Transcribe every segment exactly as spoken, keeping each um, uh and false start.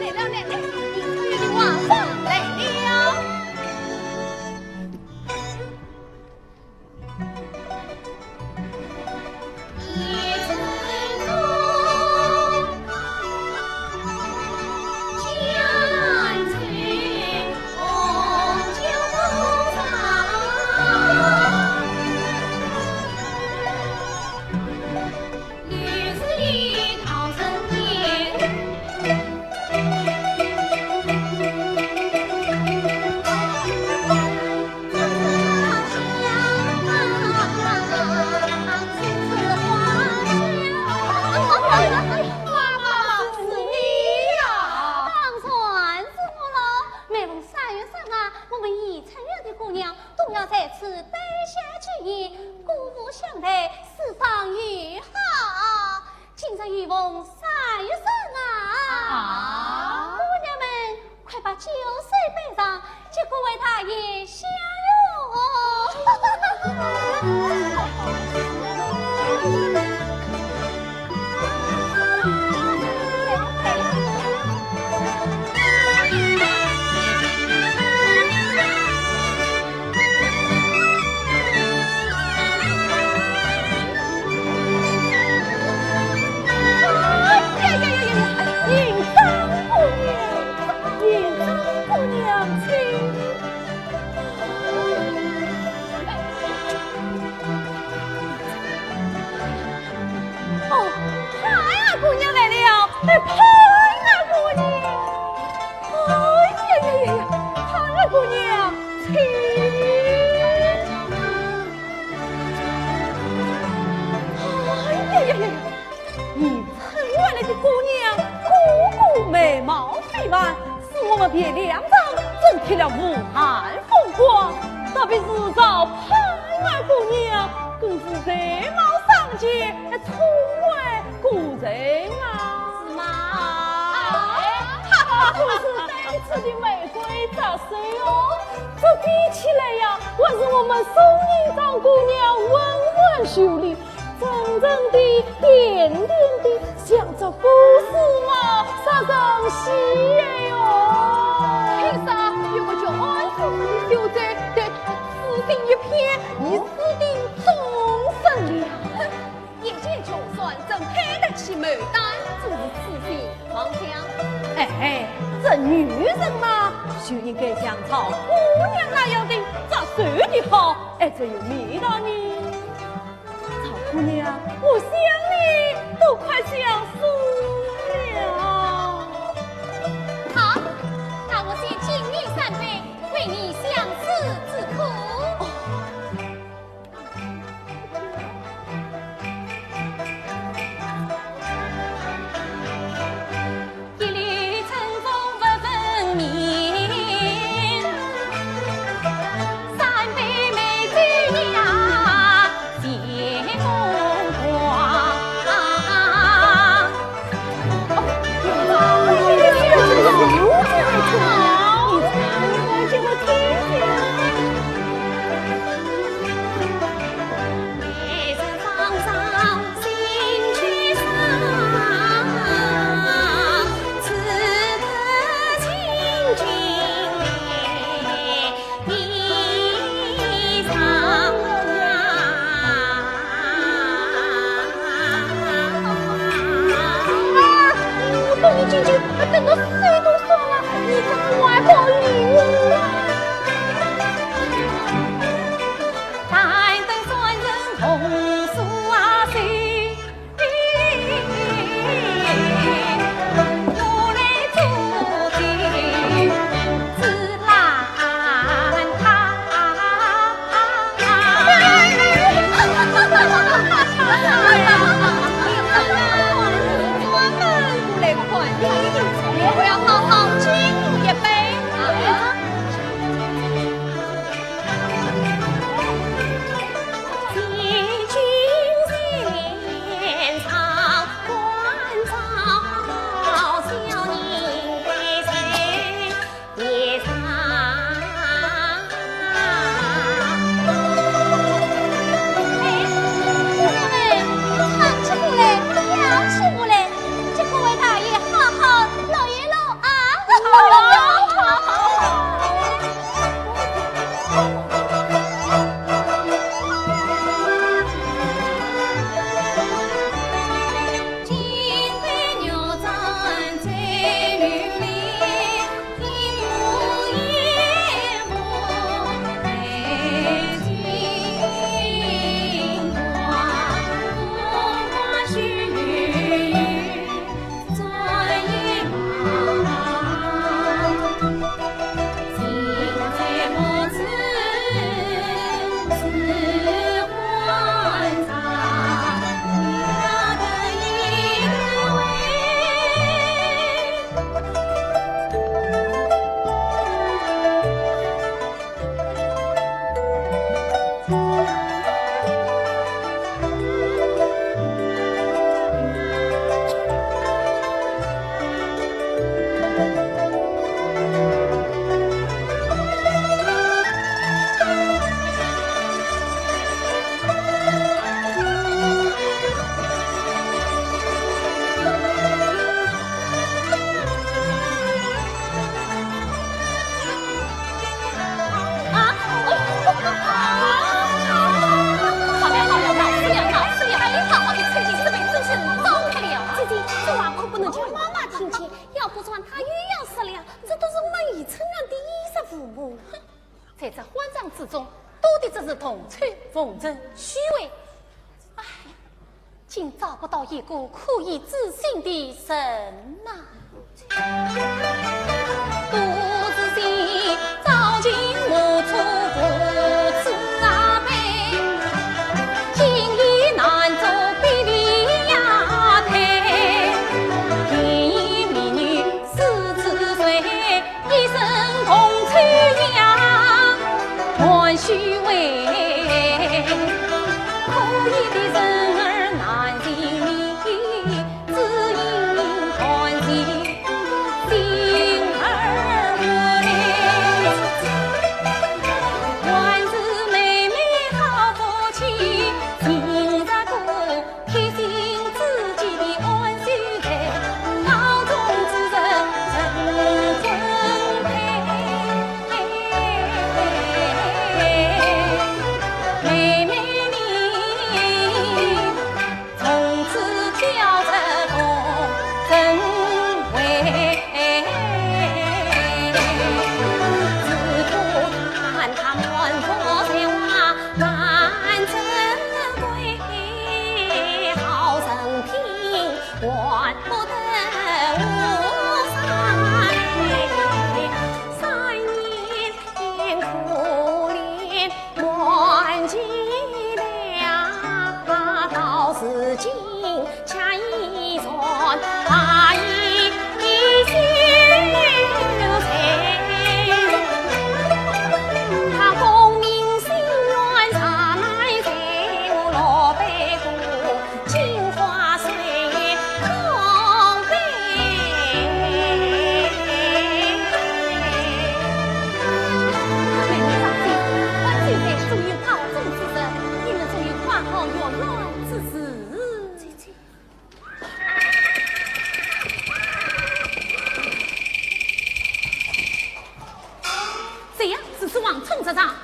来了，来了，你可有的王上来了。当然是我了。每逢三月上啊，我们宜春园的姑娘都要在此待下几夜，鼓舞相待，四方友好。今日又逢三月上啊，啊。姑娘们，快把酒水摆上，接各位大爷相哦，盼儿姑娘来了，哎，盼儿姑娘，哎呀呀呀呀，盼儿姑娘，请。哎呀呀呀呀，你 春园里的姑娘，个个美貌非凡，使我们汴梁城增添了无限风光。特别是赵盼儿姑娘，更是才貌双绝，充满个人啊。是吗？啊，她可是带刺的玫瑰杀手哦。这比起来呀，还是我们松林庄姑娘温文秀丽， 真正的、甜甜的，像只故事嘛，杀人戏哎哟。天上有个叫安叔父的秀才，对他痴心一片，已死定终身了。眼前穷酸，怎配得起牡丹之痴心妄想？哎，这女人嘛，就应该像赵姑娘那样的，扎手的好，哎，才有味道呢。 赵姑娘，我想你都快想死了。好，那我先敬你三杯，慰你相思之苦。 啊，我等你进去，等到手都酸了，你怎么还不理我啊？ 哎，在这慌张之中，多的只是铜臭、奉承、虚伪。唉，竟找不到一个可以知心的人呐。 妹妹放心，我自然总有高中之人，你们总有花好月圆之时。这样，此次王充这场。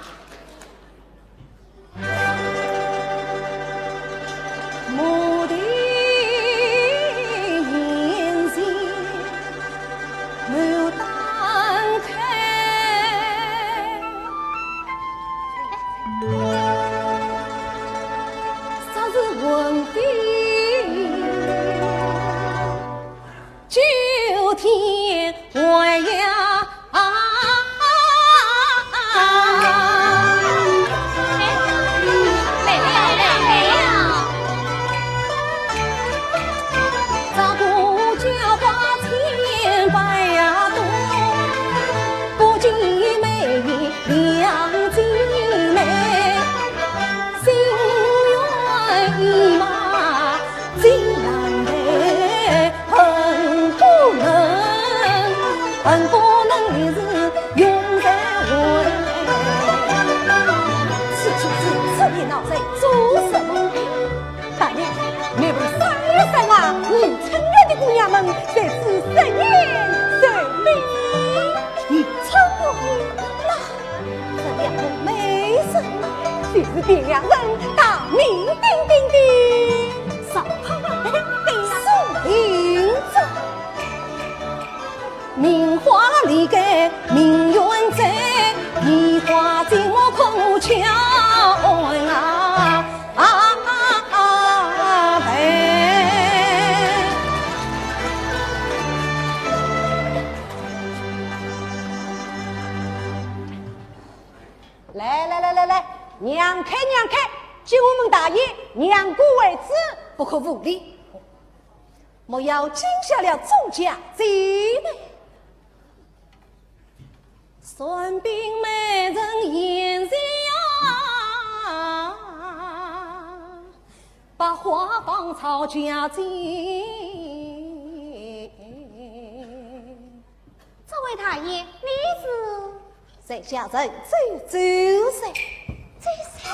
此时此刻你闹在做什么？大爷，你们三个人啊，你春院的姑娘们，在此盛宴盛礼。你春院呐，这两个美人，就是汴梁人大名鼎鼎的少康的苏萍子。 名花离开名园在，梨花尽落空桥岸啊，啊，啊，哎。来来来来来，让开让开，见我们大爷，让过位子，不可无礼。 莫要惊吓了众家姐妹。算兵美人眼前啊，百花芳草家姐。这位大爷，你是？在下人周周三。周三？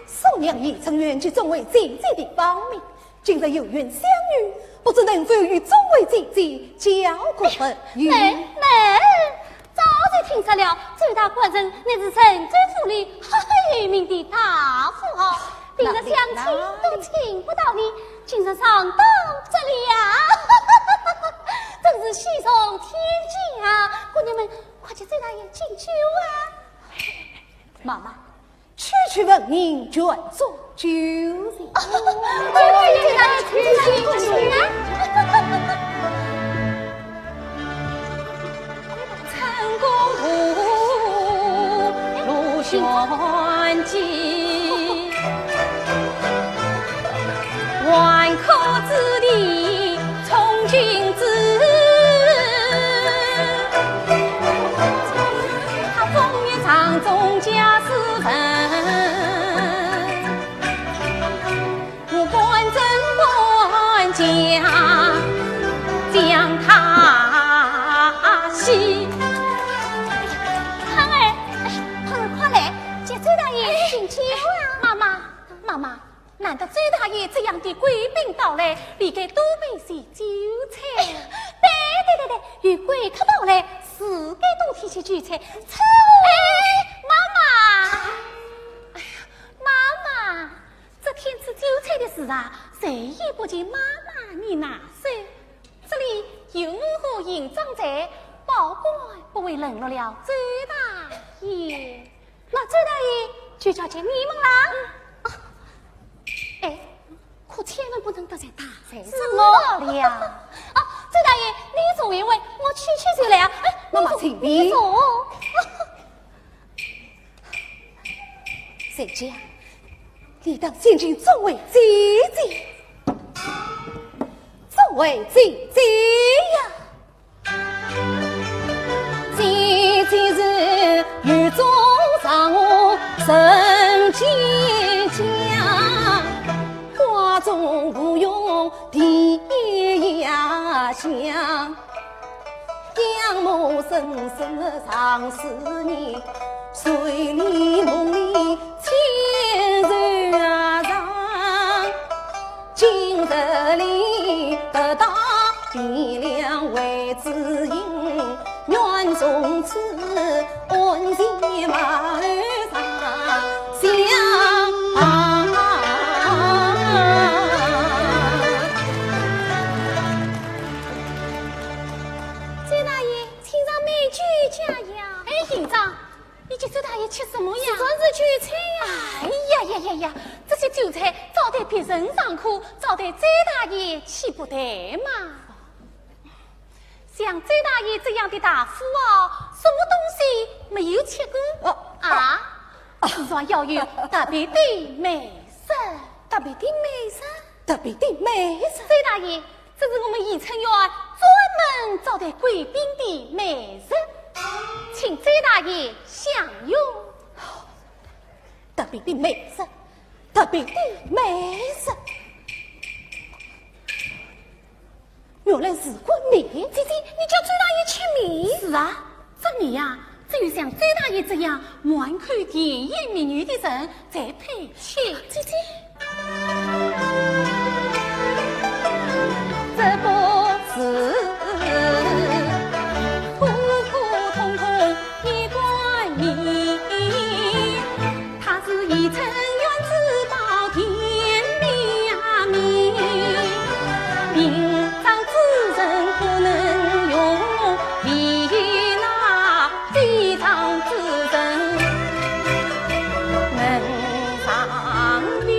宋娘已曾远去，众位姐姐的芳名。 今日有缘相遇，不知能否与众位姐姐交个朋友？哎，哎，早就听说了，周大官人乃是陈州府里赫赫有名的大富豪，平日相亲都请不到你，今日上当着了，真是喜从天降啊！姑娘们，快请周大爷敬酒啊！妈妈，区区文人，卷宗九十。哎呀，胖儿，哎呀，胖儿，快来，接周大爷敬酒啊！妈妈，妈妈，难得周大爷这样的贵宾到来，理该多备些酒菜。哎，对对对对，有贵客到来，自该多添些酒菜。哎，妈妈，哎呀，妈妈，这添置酒菜的事啊，谁也不及妈妈你拿手。这里有我和营长在，保管不会冷落了周大爷。 那周大爷就交给你们了。啊，哎，可千万不能得罪大人了。啊，周大爷，你坐一会，我去去就来啊。哎，妈妈请。你坐。谁家？你当先进众位姐姐，众位姐姐呀！ 姐姐是雨中上我人间家，花中无用的野香。仰慕深深常思念，水里梦里千愁啊长。 今日里得到汴梁为知音，愿从此安前马头上相。周大爷，请上美酒佳肴。哎，营长， 你给周大爷吃什么呀？自然是酒菜呀。哎呀呀呀呀，这些酒菜招待别人尚可，招待周大爷岂不对嘛？像周大爷这样的大富豪，什么东西没有吃过？啊？自然要有特别的美食。特别的美食？特别的美食？周大爷， 这是我们宜春院专门招待贵宾的美食，请周大爷享用。特别的美食，特别的美食。原来是碗面。姐姐，你叫周大爷吃面？是啊，这面呀，只有像周大爷这样满口甜言蜜语的人才配吃。姐姐。 这个是普普通通一碗面，它是宜春院之宝甜面。平常之人不能用，唯有那非常之人能尝味。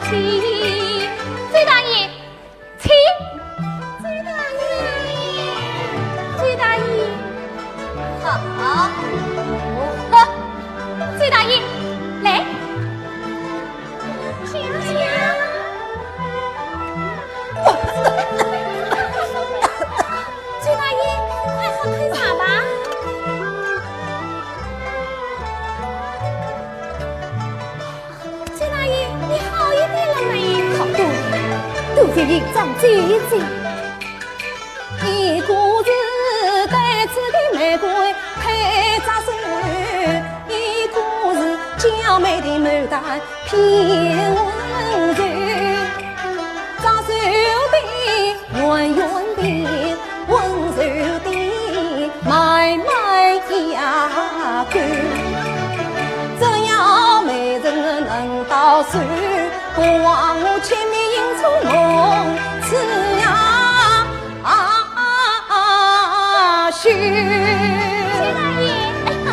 请，周大爷，请。周大爷，周大爷，好，哦，周大爷，来，请，请。周大爷，快喝口茶吧。 周大爷，你好一点了没有？好多了，多谢营长姐姐。一个是带刺的玫瑰开在手，一个是娇美的牡丹品温柔。扎手的 圆圆的，温柔的，慢慢呀，够。只要美人能到手，不枉我千面迎春梦，此啊，啊，啊，许。周大爷，哎呀，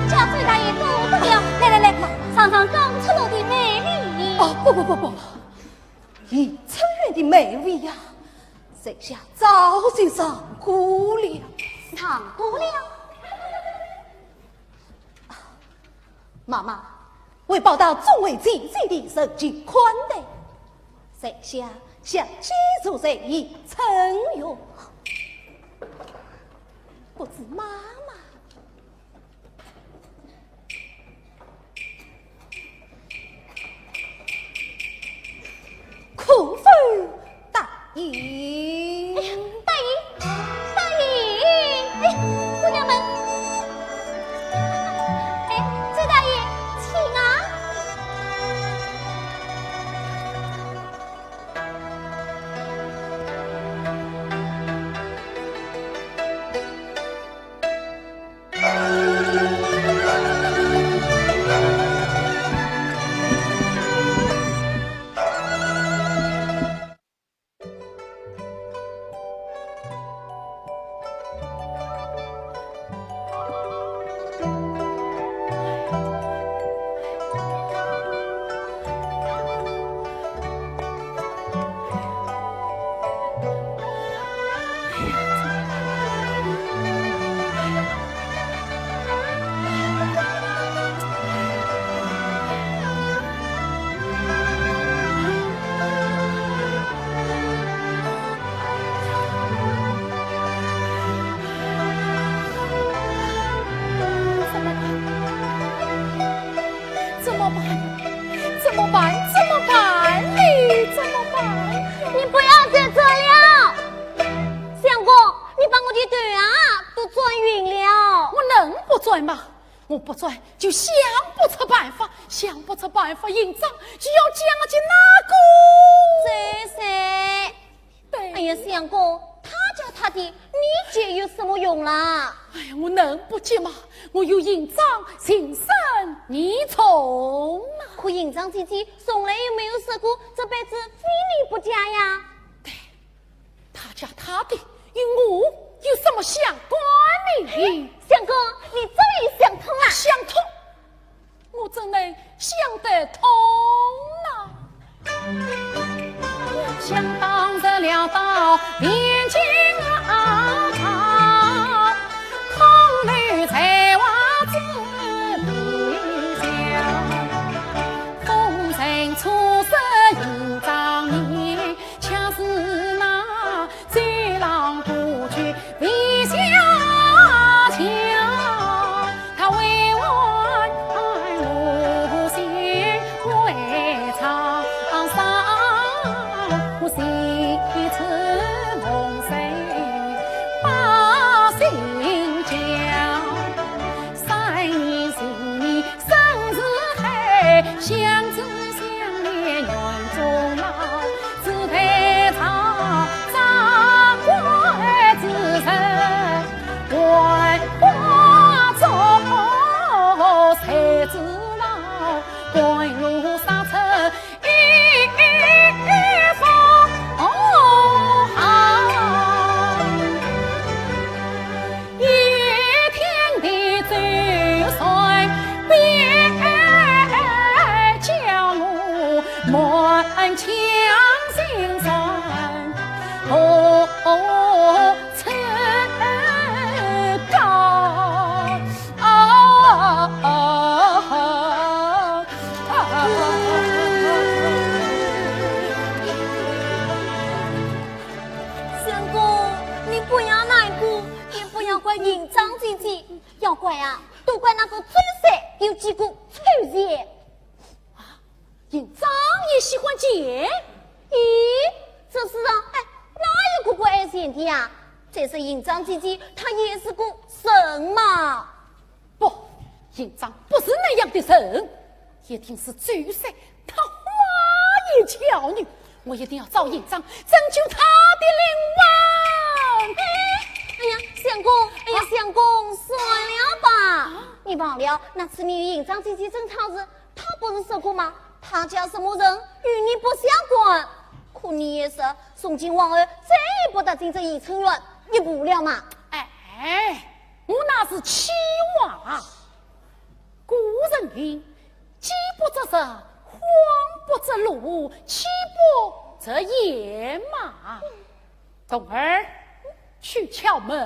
叫周大爷多得了。来来来，尝尝刚出炉的美味。哦，不不不不，迎春院的美味呀， 在下早就尝过了。尝过了？妈妈，为报答众位姐姐的热情款待，在下想借住在迎春院。不知妈妈 可否答应？哎呀，答应，答应！哎，姑娘们，哎，周大爷，请啊！ 怎么办？怎么办？怎么办？你怎么办？你不要再转了，相公，你把我的头啊都转晕了。我能不转吗？我不转就想不出办法，想不出办法，营长就要嫁给那个。谁谁？ 对。哎呀，相公，他家他的，你急有什么用啦？哎呀，我能不急吗？我有营长情深意重啊。可营长姐姐从来又没有说过这辈子非你不嫁呀。对，他家他的，与我有什么相关联？相公，你终于想通了。想通？ 我怎能想得通呢？想当日聊到汴京啊，空留才华之地下，夫人初识营长年，恰是那 酒郎不娶未下轿，他为玩我心未尝，伤心似梦。不，银章姐姐，要怪啊，都怪那个周三有几个臭钱。啊，银章也喜欢钱？咦，这世上，哎，哪有个不爱钱的呀？再说银章姐姐，她也是个人嘛。不，银章不是那样的人，一定是周三他花言巧语，我一定要找银章，征求他的灵魂。哎呀，相公，哎呀，啊，相公，算了吧。啊？你忘了那次你与银章姐姐争吵时，她不是说过吗？她家什么人与你不相关。可你也说，从今往后再也不踏进这怡春院一步了嘛。哎，我那是气话。古人云：饥不择食，荒不择路，妻不择言嘛。 童儿，去敲门。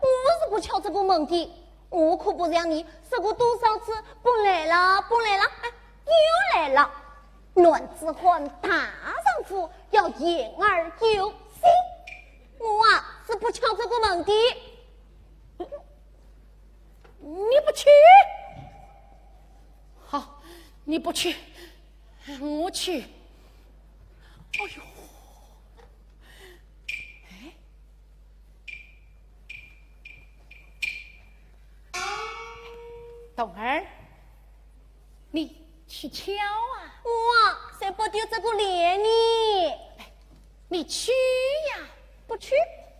我是不敲这个门的，我可不像你说过多少次不来了，不来了，哎，又来了。男子汉大丈夫要言而有信，我啊是不敲这个门的。你不去？好，你不去，我去。哎呦，哎，童儿，你去敲啊。我才不丢这个脸呢。哎，你去呀。不去。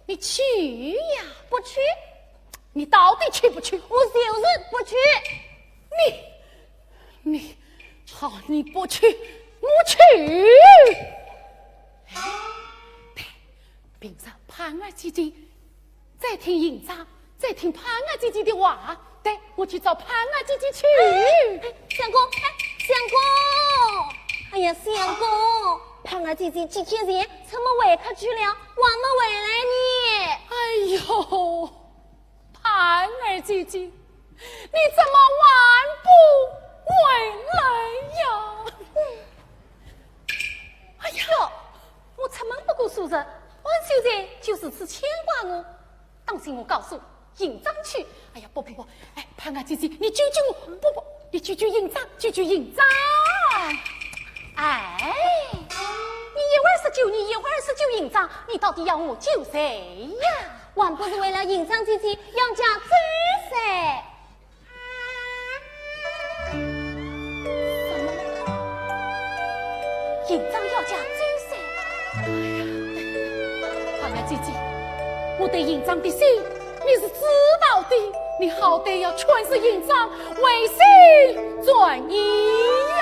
你去呀。不去。你到底去不去？我就是不去。你，你，好，你不去，我去。哎，对，平常盼儿姐姐在听银章，在听盼儿姐姐的话。对，我去找盼儿姐姐去。哎，相公，哎，相公，哎呀，相公，盼儿姐姐几天前出门会客去了，还没回来呢。哎呦，盼儿姐姐，你怎么还不回来呀？哎呀，我出门不过数日，盼秀才就如此牵挂我。当心我告诉银章去。哎呀，不不不，哎，盼儿姐姐，你救救我！不不，你救救银章，救救银章！哎，你一会儿说救你，一会儿说救银章，你到底要我救谁呀？还不是为了银章姐姐要嫁周三。 什么？银章要嫁周三？哎呀，盼儿姐姐，我对银章的心你是知道的，你好歹要劝说银章回心转意呀。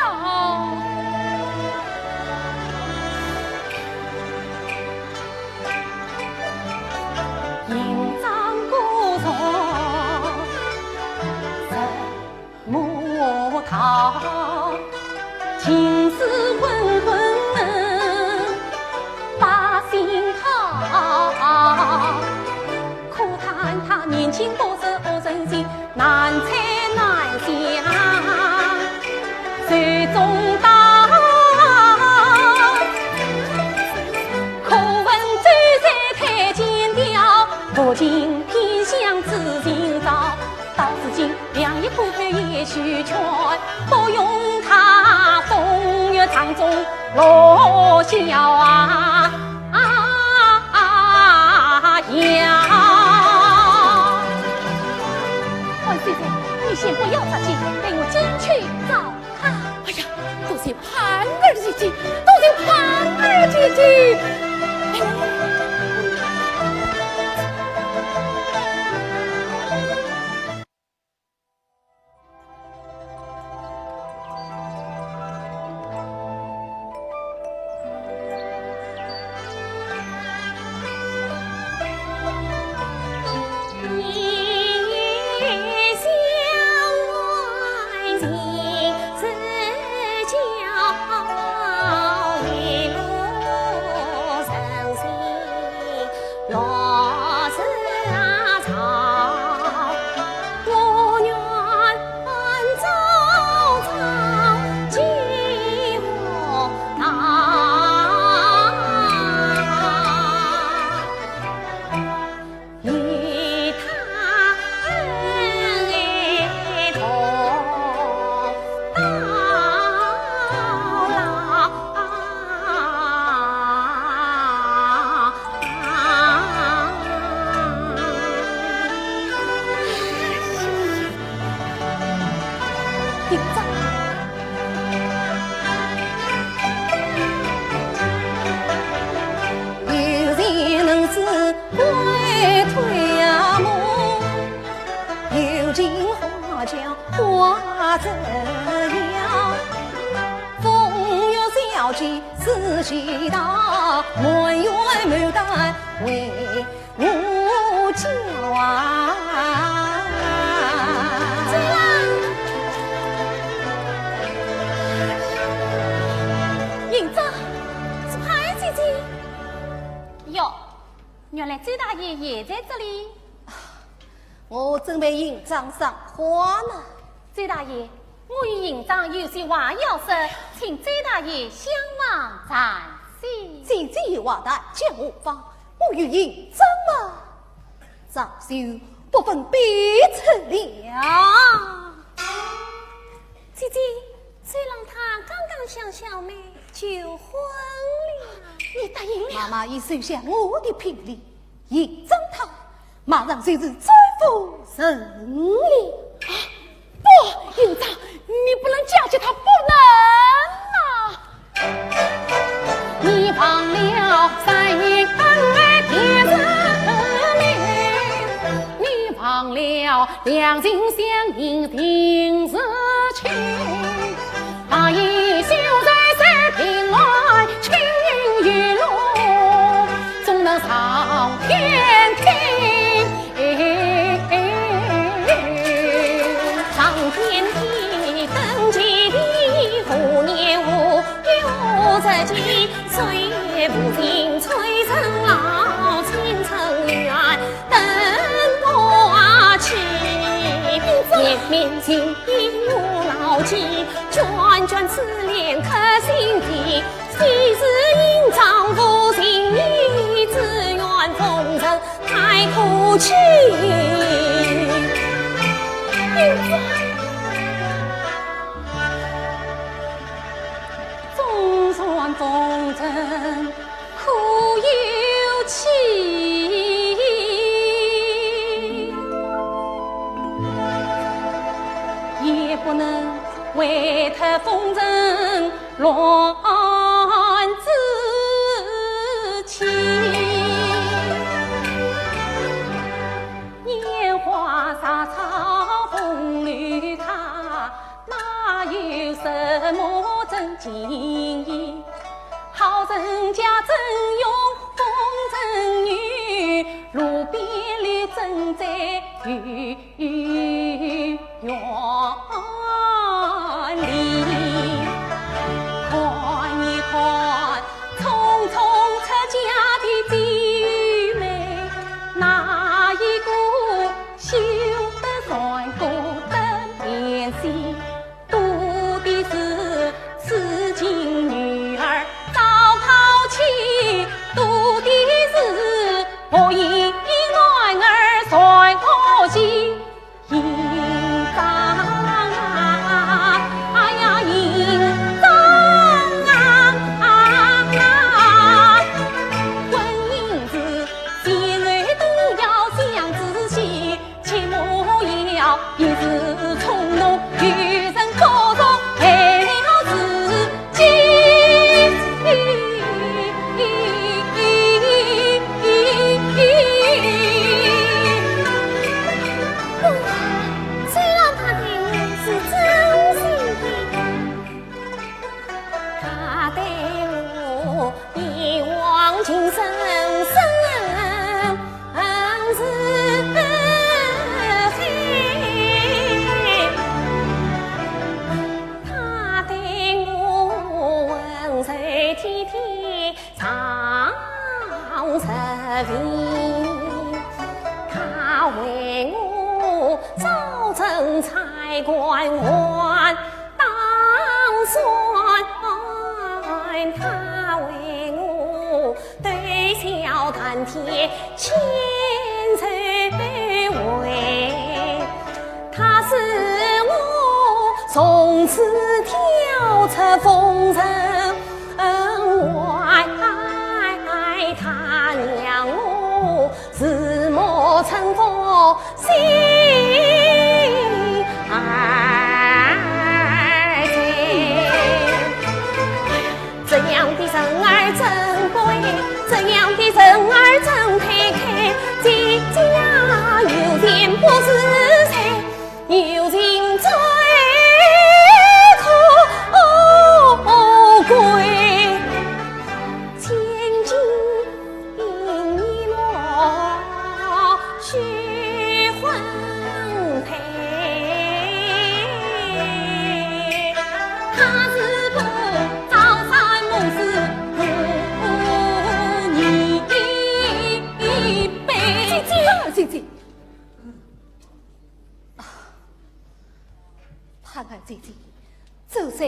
万岁，你先不要着急，待我进去找他。哎呀，多谢盼儿姐姐，多谢盼儿姐姐。凤月小姐自喜道，满园牡丹为我娇啊。这样，银章，是潘姐姐。哟，原来周大爷也在这里。 我正陪银章赏花呢。周大爷，我与银章有些话要说，请周大爷相望暂歇。姐姐有话谈，叫我方，我与银章嘛，早就不分彼此了。姐姐，周郎他刚刚向小妹求婚了。你答应了？妈妈已收下我的聘礼， 银章他马上就是周夫人了。啊，不，银章，你不能嫁给他，不能啊！你忘了三年恩爱的人民，你忘了两情相依定是情。 白衣秀才是平安青云雨露，总能上天庭。上天庭登基的五年后，有这计，谁也不听催人老，青春远登过去。面面情 一路牢记，卷卷珠帘刻心底。昔日银章无情意，只愿红尘太苦情。纵然红尘 可有期，也不能为他风尘乱自欺。年华沙场风流他， 哪有什么真情意？好人家真容风尘女，路边里真在有缘里。看一看，匆匆出嫁的姐妹，哪一个 休得船过登天际，多的是痴情女儿早抛弃，多的是何以男儿船过期。银章啊，哎呀，银章啊，婚姻事，前后都要想仔细。 切莫要一时冲动，与人不忠，害了自己。不，虽然他对我是真心的，他对我 一往情深深似海。他对我温柔体贴，照顾周全，他为我早征才官，换 打算他为我对笑谈天千愁味，他使我从此跳出风尘外，他让我 日暮春风醒而醉。这样的人儿怎配，这样的人儿怎配配？姐姐啊，有情不自在，有情最姐姐。啊，盼儿姐姐，周三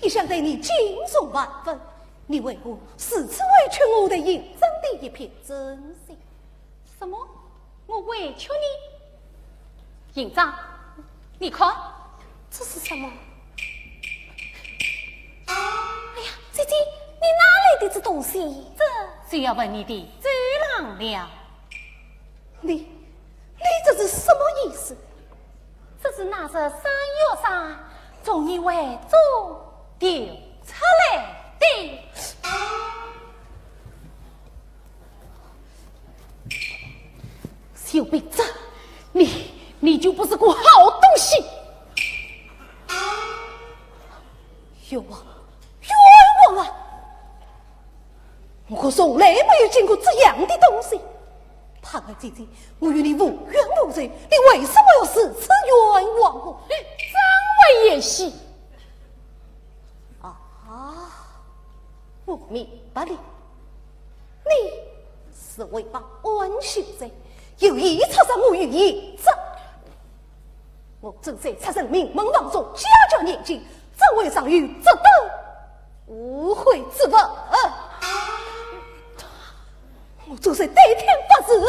一向对你敬重万分，你为何如此委屈我对银章的一片真心？什么？我委屈你？银章，你看，这是什么？哎呀，姐姐，你哪来的这东西？这就要问你的周郎了。 你，你这是什么意思？这是那日山药上从你怀中流出来的。小辈子，你，你就不是个好东西。冤枉，冤枉啊！ 我可从来没有见过这样的东西。盼儿姐姐，我与你无冤无仇，你为什么要如此冤枉我？张为也喜。啊，我明白了，你是为报恩情仇，有意拆散我与银章。 我周三出身名门望族，家教严谨，怎会尚有这等污秽之物？我周三对天发誓，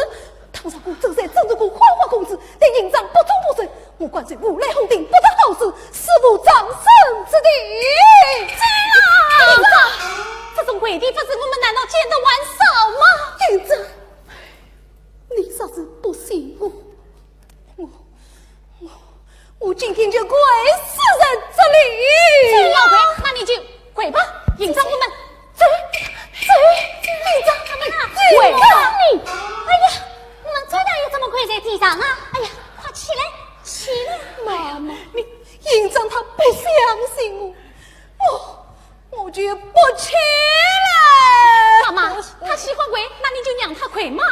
倘若我周三真是个花花公子，对银章不忠不诚，我官虽无赖红顶，不得好死，死无葬身之地。周郎！银章，这种跪地不是我们难道见得还少吗？银章，你若是不信我， 我，我，我今天就跪死在这里！你要跪，那你就跪吧。银章，我们走，走，银章，我们走吧。哎呀，我们走哪有这么跪在地上啊？哎呀，快起来，起来！妈妈，你，银章他不相信我，我，我就不起来。妈妈，他喜欢跪，那你就让他跪嘛。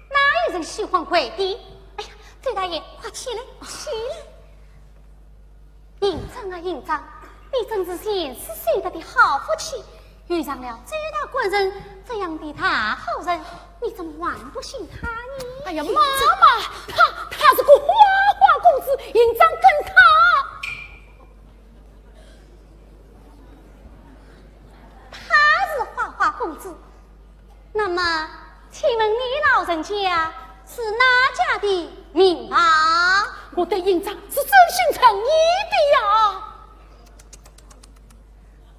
哪有人喜欢跪的？哎呀，周大爷，快起来，起来！银章啊，银章，你真是前世修得的好福气，遇上了周大官人这样的大好人，你怎么还不信他呢？哎呀，妈妈，他，他是个花花公子，银章跟他 他是花花公子，那么，请问你老人家是哪家的名望？我对银章是真心诚意的呀。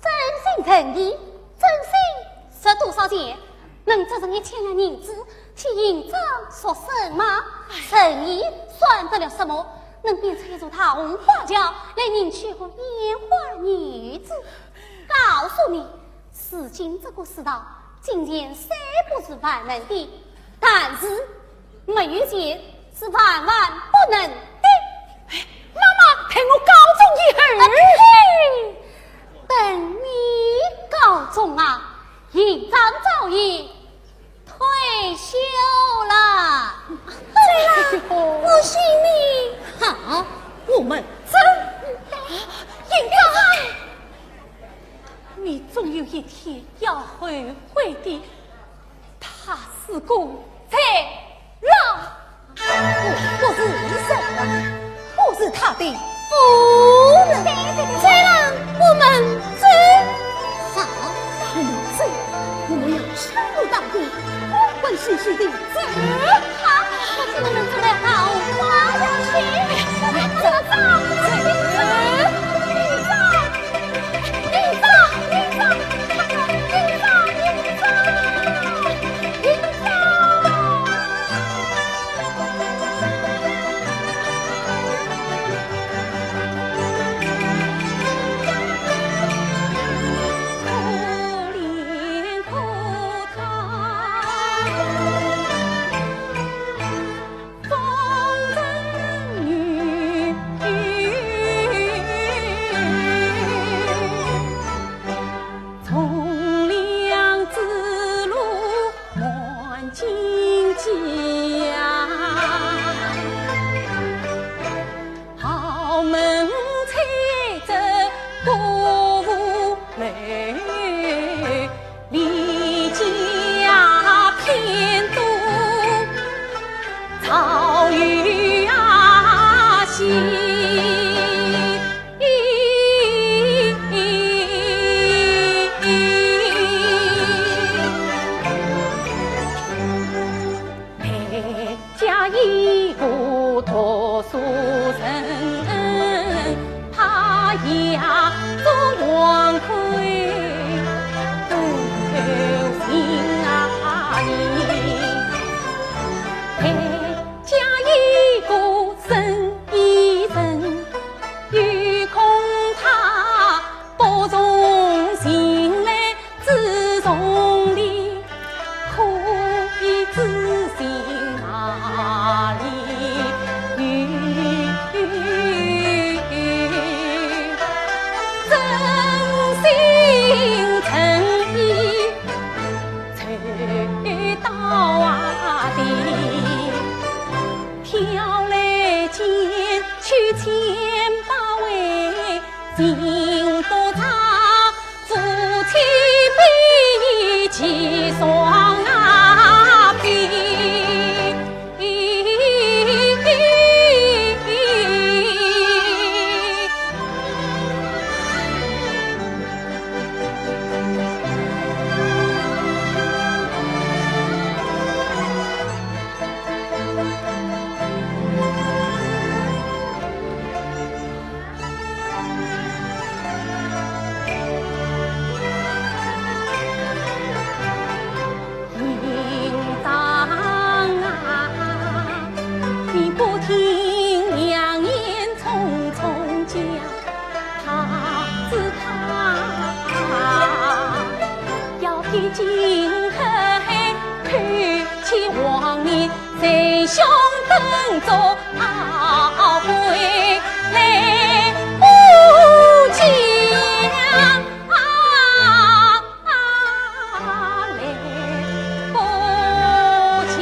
真心诚意，真心值多少钱？能值这一千两银子，替银章赎身吗？诚意算得了什么？能变出一座大红花轿，来迎娶个烟花女子。 告诉你，如今这个世道，金钱虽不是万能的，但是没有钱是万万不能的。哎，妈妈，待我高中一会儿。啊，呸！等你高中啊，银章早已 退休了。对了，我信你。好，我们走。银章，你总有一天要后悔的。他是个罪人。 我不是医生，我是他的夫人。对，对，对，对了，我们走。好，我们走，我们要敲锣打鼓，欢欢喜喜地走。好，我们走到桃花源去。走，走，走，走，走，走。一个读书人，他也做王魁的心啊，再加一个生意人，有空他不从心来自从的，可以自信哪里有？真心诚意才到啊的，挑来拣去千百位，尽都差 夫妻比翼双双啊比。营长啊，你不听良言匆匆讲，他知他要提金和黑，扣起王爷，在胸当中懊悔来不及啊。 啊，来不及。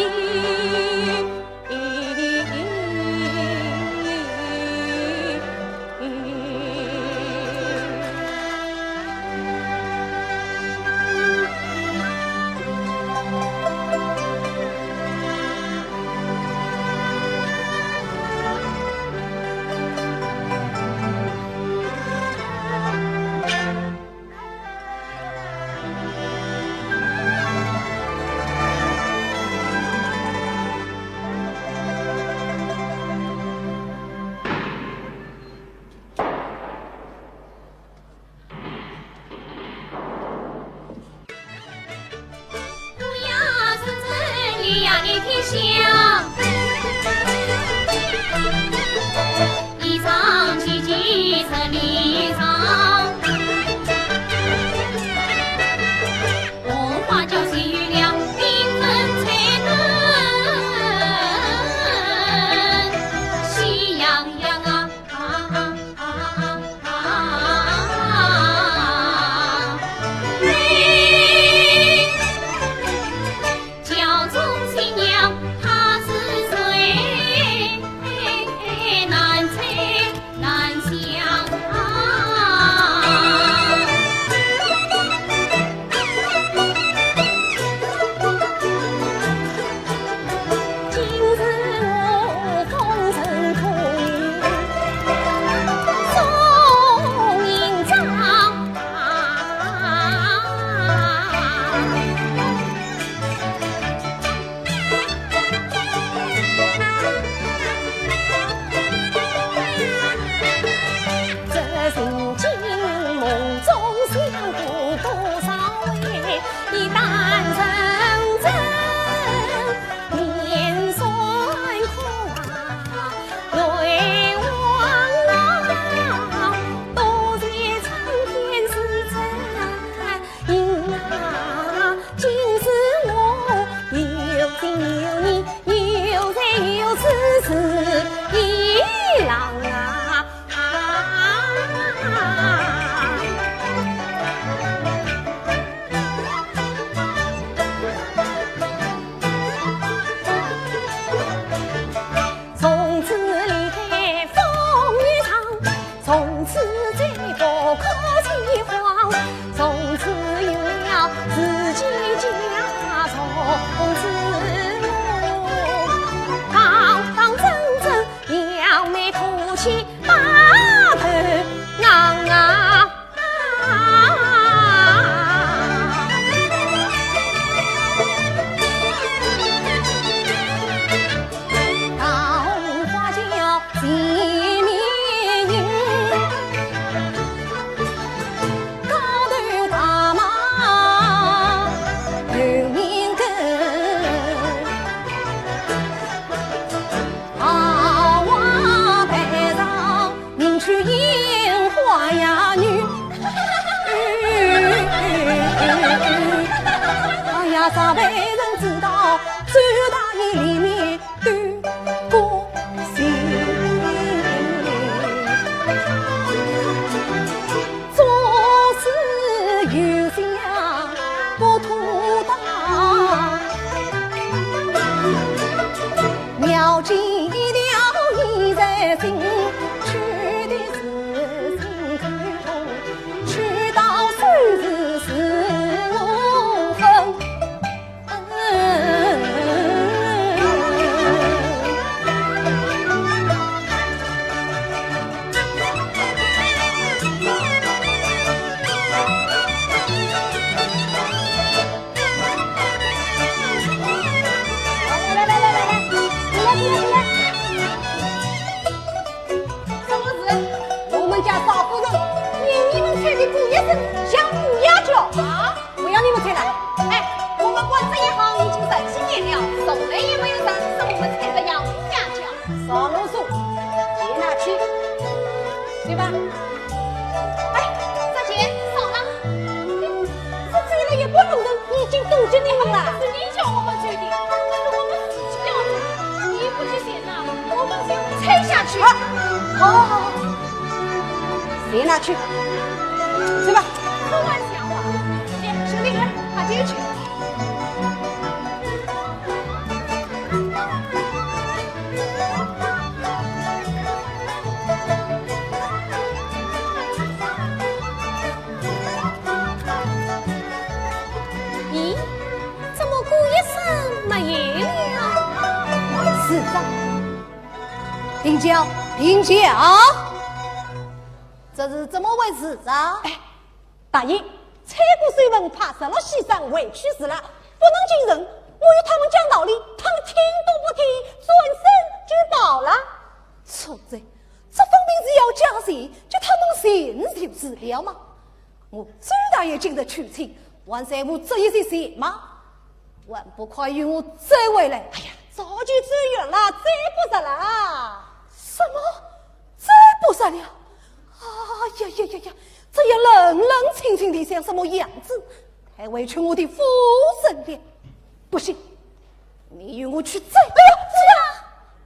上辈人知道，周大爷里面都不行。做事有想不图大，要紧一条你在心，去的是心头痛，去到手是是无痕。来来来来来来，进来进来进来。什么事？我们家少夫人嫌你们吹的鼓乐声像乌鸦叫。啊？不要你们吹了。哎，我们管这一行已经十几年了，从来也没有人说我们吹得像乌鸦叫。少啰嗦，接拿去，对吧？哎，这钱少了。这吹了也不弄人，已经多给你们了。是你叫我们吹的，可是我们自己要吹，你不去写。 我们就吹下去。好，好，好，好，谁拿去？去吧。开玩笑啊！哎，兄弟，快点去。咦，怎么鼓一声没有了？是啊。 停轿，停轿！这是怎么回事啊？哎，大爷，吹鼓收门，怕十六喜丧，回去是了，不能进城。我与他们讲道理，他们听都不听，转身就跑了。错哉，这分明是要加钱，叫他们进就是了嘛。 我周大爷今日求亲，还在乎这一些钱吗？还不快与我追回来！哎呀，早就走远了，追不着了。什么？追不着了？哎呀呀呀呀，这样冷冷清清的像什么样子？太委屈我的夫人了。不行， 你与我去追。哎呀，夫人，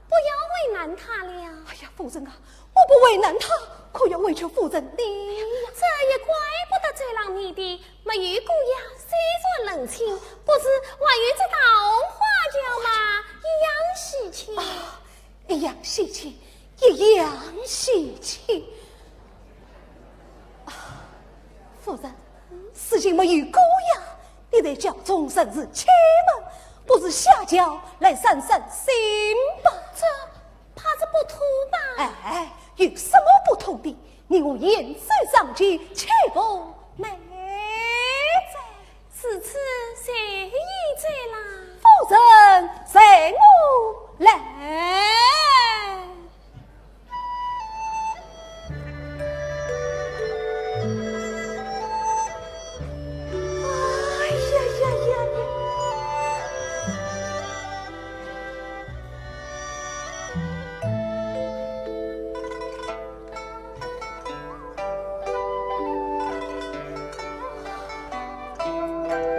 不要为难他了。哎呀，夫人啊，我不为难他，可要委屈夫人你呀。这也怪不得周郎你的，没有姑爷虽然冷清，不是还有这桃花轿吗？一样喜气。啊，一样喜气，一样喜气。啊，夫人，如今没有姑爷， 你在轿中甚是气闷，不如下轿来散散心吧。这怕是不妥吧？哎，有什么不妥的？你我言虽相近，岂不美哉？如此谁与周郎？夫人随我来。 哎呀呀呀！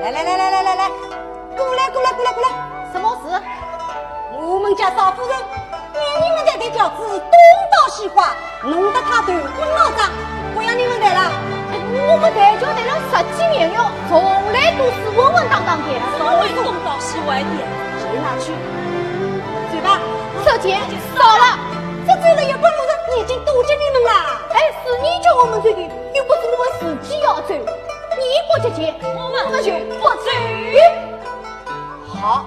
来来来来来来来，过来过来过来过来，什么事？我们家少夫人嫌你们抬的轿子东倒西歪，弄得她头昏脑胀，不要你们抬了。我们抬轿抬了十几年了，从来都是稳稳当当的。稍微东倒西歪点，谁拿去？走吧。这钱少了。这走了也不路人，已经多给你们了。哎，是你叫我们走的，又不是我们自己要走。你不给钱，我们就不走。好，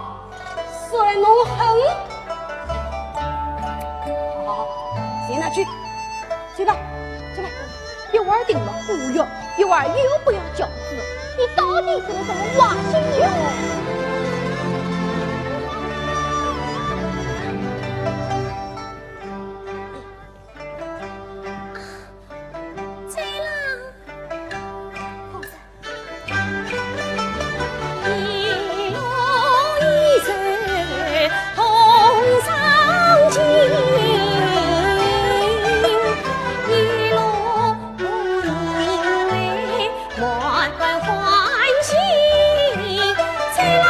算我狠。好好好，谁拿去？走吧，走吧。一会儿定了，不要，一会儿又不要轿子，你到底是个什么坏心眼？ 满怀欢喜，吹来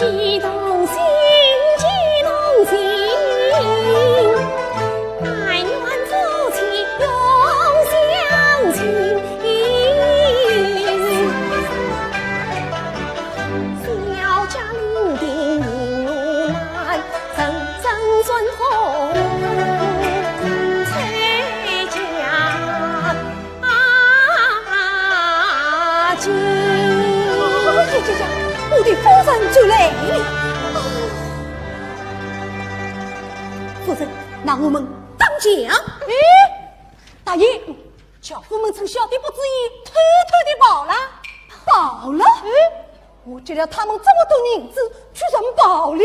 激动心，激动心，但愿夫妻永相亲。小家伶仃银罗盘，声声传孔吹角。 啊，姐，姐，姐，姐，我的夫人就来了。夫人，那我们打架。哎，大爷，叫夫人趁小弟不注意，偷偷地跑了。跑了？哎，我给了他们这么多银子，居然跑了。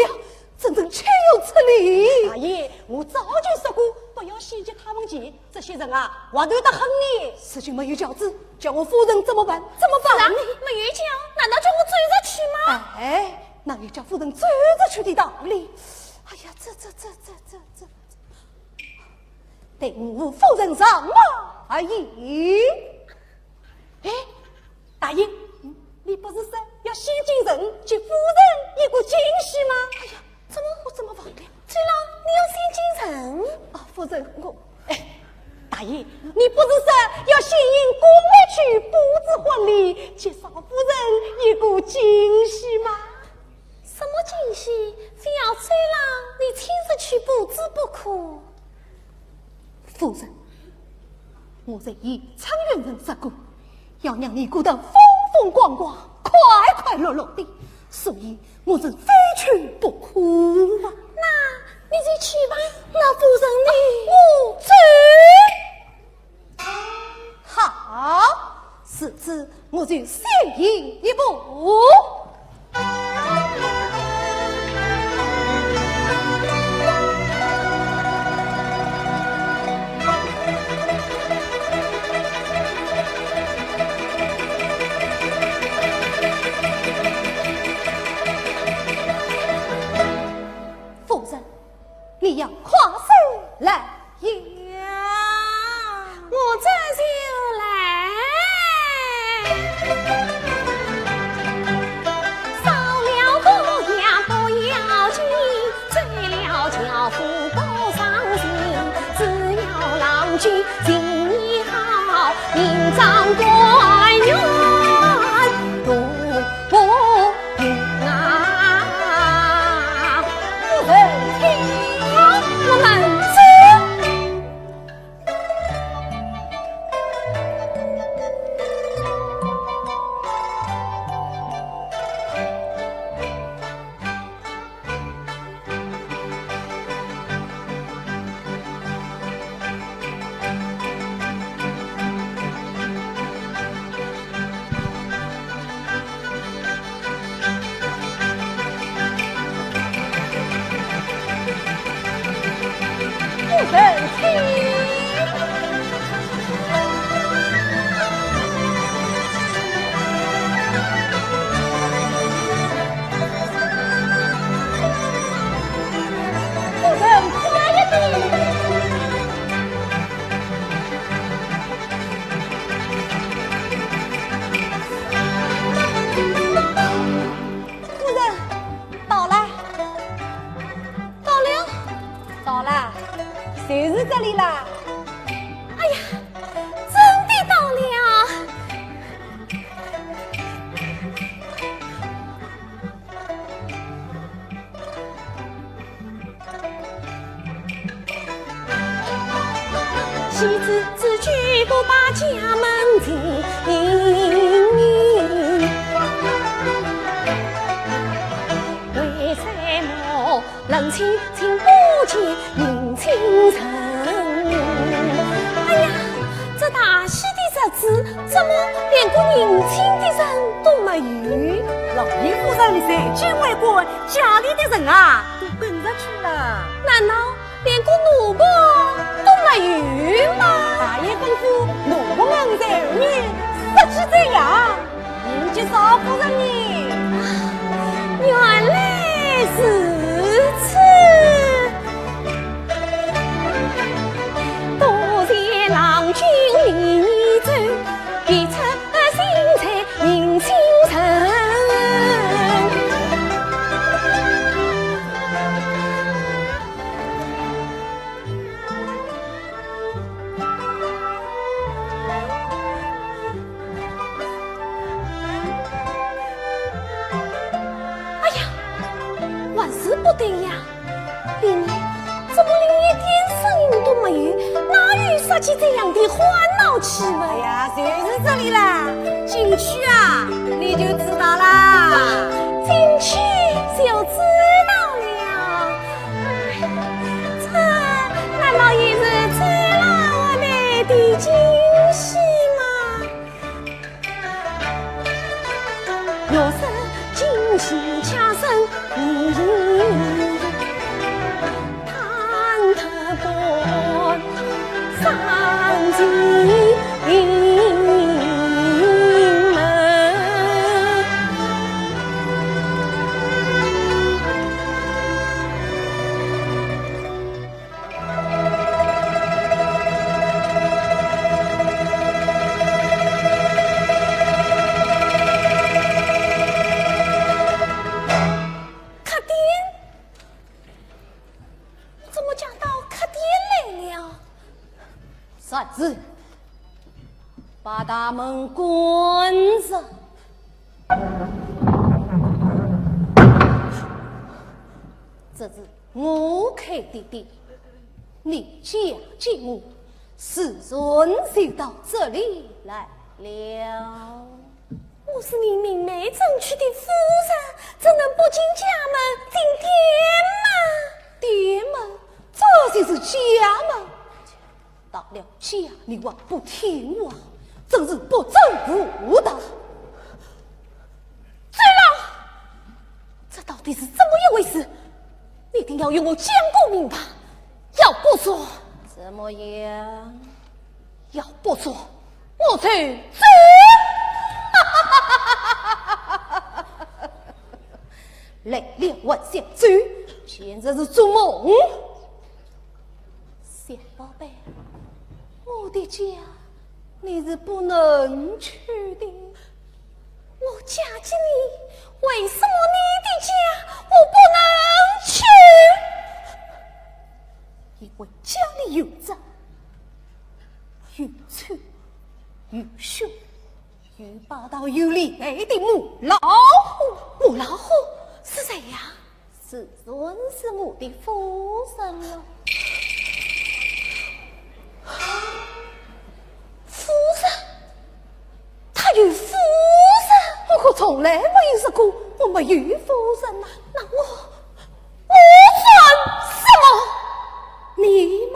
真正岂有此理！大爷，我早就说过，不要先急他们急，这些人啊，滑头得很呢。如今没有轿子，叫我夫人怎么办？怎么办？是啊，没有轿，难道叫我走着去吗？哎，哪有叫夫人走着去的道理？哎呀，这，这，这，这，这，这，等我夫人上马而已。 哎，大爷，你不是说要先敬人，给夫人一个惊喜吗？哎呀，怎么我怎么忘了？对了，你要先敬人？啊，夫人，我，哎，大爷，你不是说要先引姑回去布置婚礼，给嫂夫人一个惊喜吗？什么惊喜？非要周郎你亲自去布置不可。 夫人，我在宜昌县城说过，要让你过得风风光光、快快乐乐的，所以我是非去不可啊。那你就去吧。那夫人呢？我走。好，如此我就先行一步。 夫人，你要快些来呀！我这就来。烧了锅也不要紧，醉了轿夫不伤心，只要郎君情意好，命长官员。 不平啊！夫人请。好，我们走。夫人请。 夫人，快一点！夫人，到了。到了？到了，就是这里啦。哎呀，真的到了！ 妻子之举不把家门静，为什么冷清清不见迎亲人？哎呀，这大喜的日子，怎么连个迎亲的人都没有？老爷夫人才进为官， 家里的人啊，都跟着去了。难道连个奴仆都没有吗？大爷吩咐，奴仆们在后面杀鸡宰羊，迎接嫂夫人呢。原来如此。多谢郎君礼仪周，别出心裁 迎亲人。起这样的欢闹气氛？哎呀，就是这里啦，进去啊，你就知道啦。进去就知道了。哎，这难道也是最浪漫的惊喜吗？ 客店？怎么讲到客店来了？啥子？把大门关上。这是 我开的店，你嫁给我，自然就到这里来了。我是你明媒正娶的夫人，怎能不进家门进店吗？店门，这就是家门。 到了家，你还不听话，真是不争无道。周郎，这到底是怎么一回事？你一定要与我讲个明白，要不说，怎么样？要不说，我就走。来了还想走，简直是做梦。 小宝贝，我的家你是不能去的。我嫁给你，为什么你的家我不能去？因为家里有着有臭有凶、有霸道有厉害的母老虎。母老虎是谁呀？ 自然是我的夫人了。夫人？她有夫人？我可从来没有说过我没有夫人呐。那我，我算什么？你们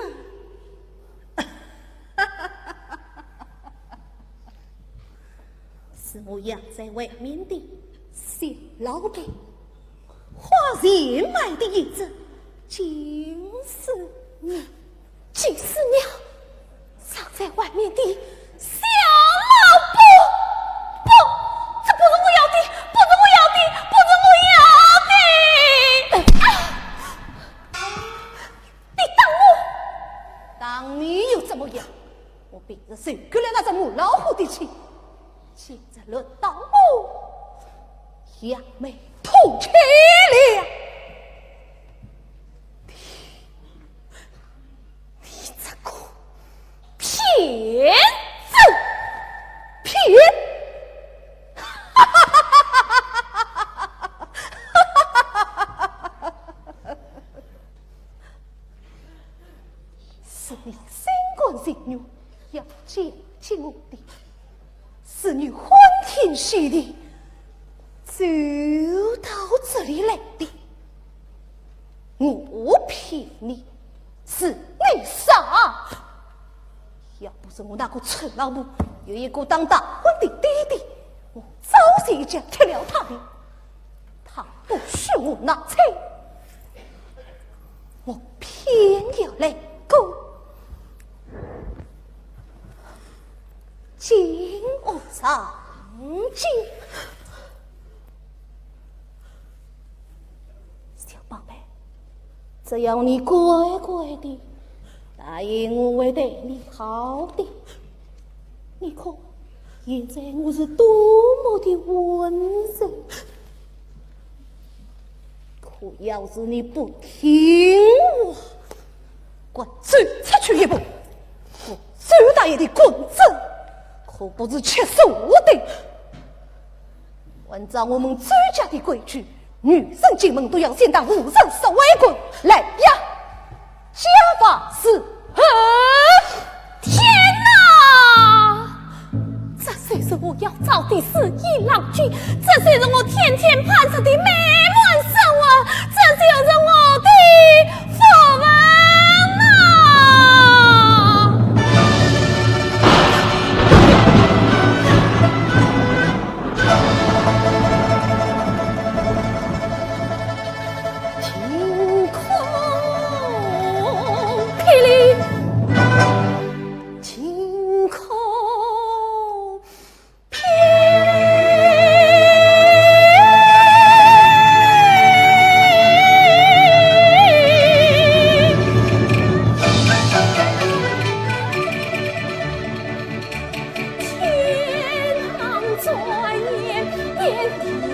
是我养在外面的小老板，花钱买的一只金丝鸟。金丝鸟？养在外面的小老板？不，这不是我要的，不是我要的，不是我要的！啊！ 你打我！打你又怎么样？我平日受够了那只母老虎的气，现在轮到我扬眉吐气了。你，你这个骗子！骗！ 是你心甘情愿要嫁给我的，是你欢天喜地走到这里来的。我骗你，是你傻。要不是我那个臭老婆有一个当大官的爹爹，我早就已经踢了他的。 他不许我纳妾，我偏要来个金屋藏娇。小宝贝，只要你乖乖的，答应我会对你好的。你看， 现在我是多么的温柔。可要是你不听话，敢走出去一步，我周大爷的棍子可不是吃素的。按照我们周家的规矩，女人进门都要先打五十手为棍。来呀，家法伺候。天这是我要找的紫衣郎君，这就是我天天盼着的美满生活，这就是我的福分呐！晴空霹雳，晴空霹雳。 天堂转眼变地狱。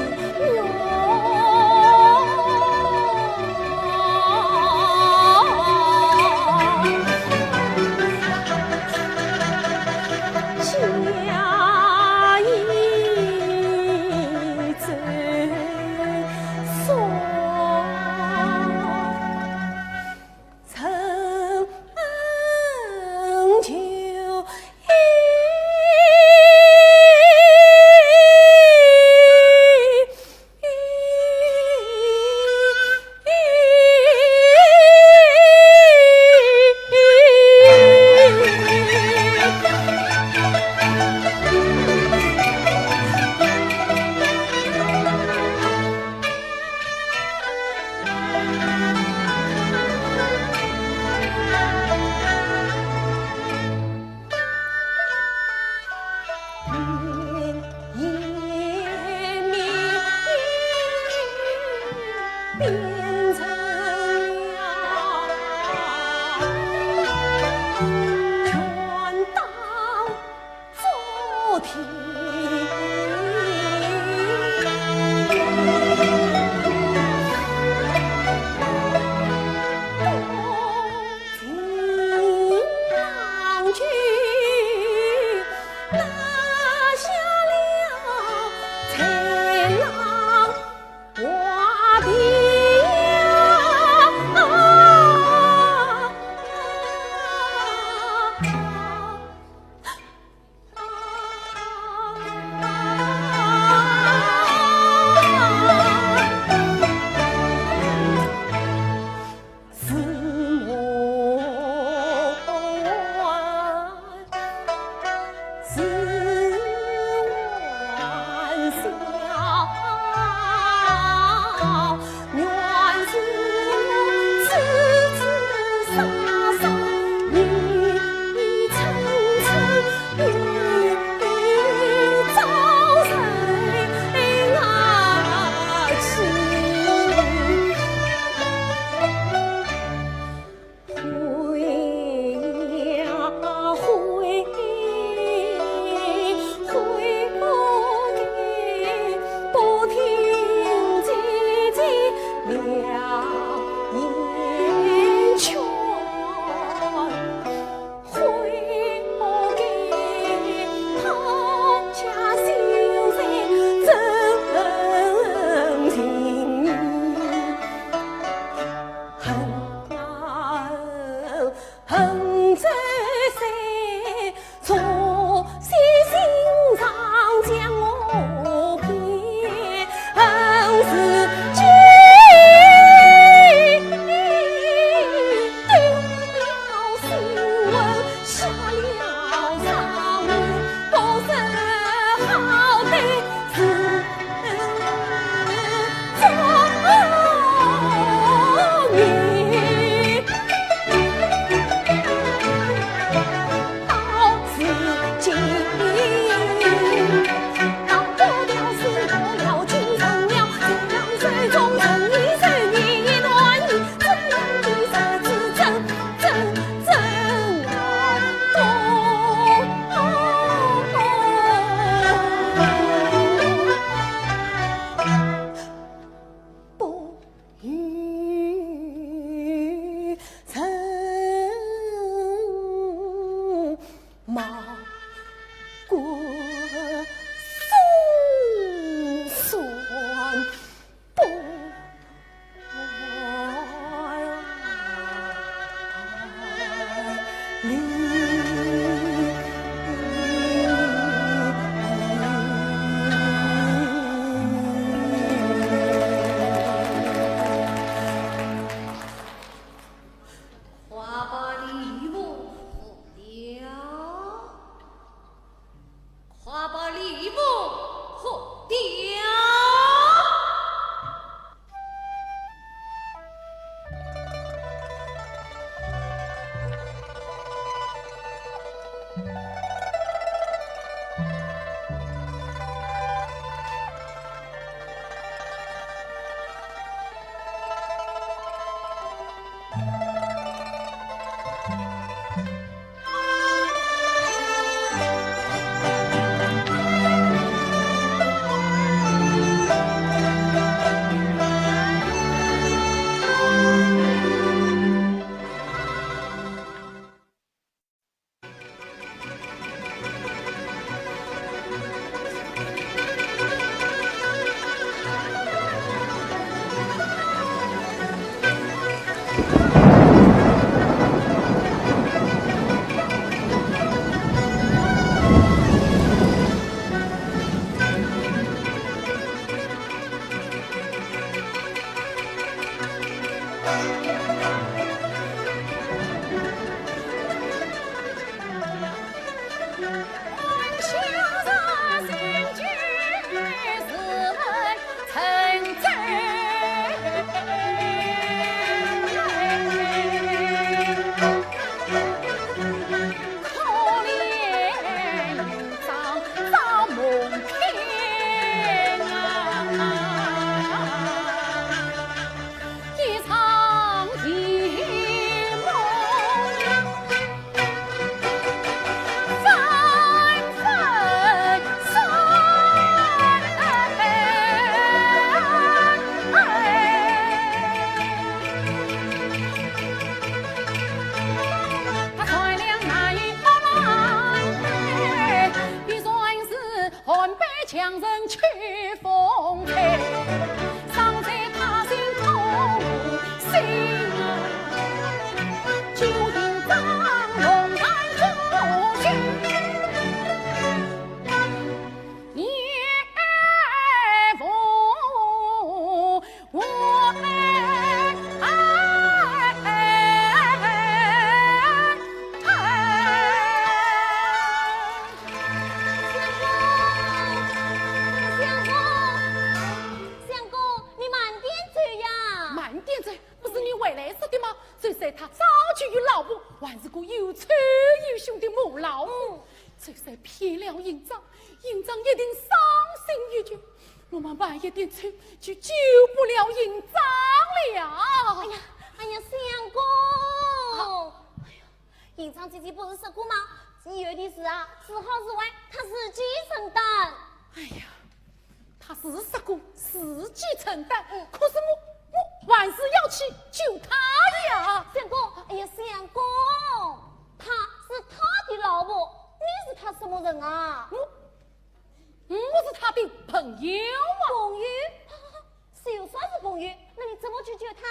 相公，相公，你慢点走呀！慢点走，不是你回来说的吗？周三他早就有老婆，还是个又丑又凶的母老虎。嗯。周三骗了营长，营长一定伤心欲绝。我们慢一点走，就救不了营长了。哎呀，哎呀，相公！啊。哎呀， 营长姐姐不是说过吗？以后的事啊，是好是坏，她自己承担。哎呀，她是说过自己承担，嗯。可是我，我还是要去救她的呀。相公，哎呀，相公，她是他的老婆，你是他什么人啊？我，我是他的朋友啊。朋友？就算是朋友，那你怎么去救她？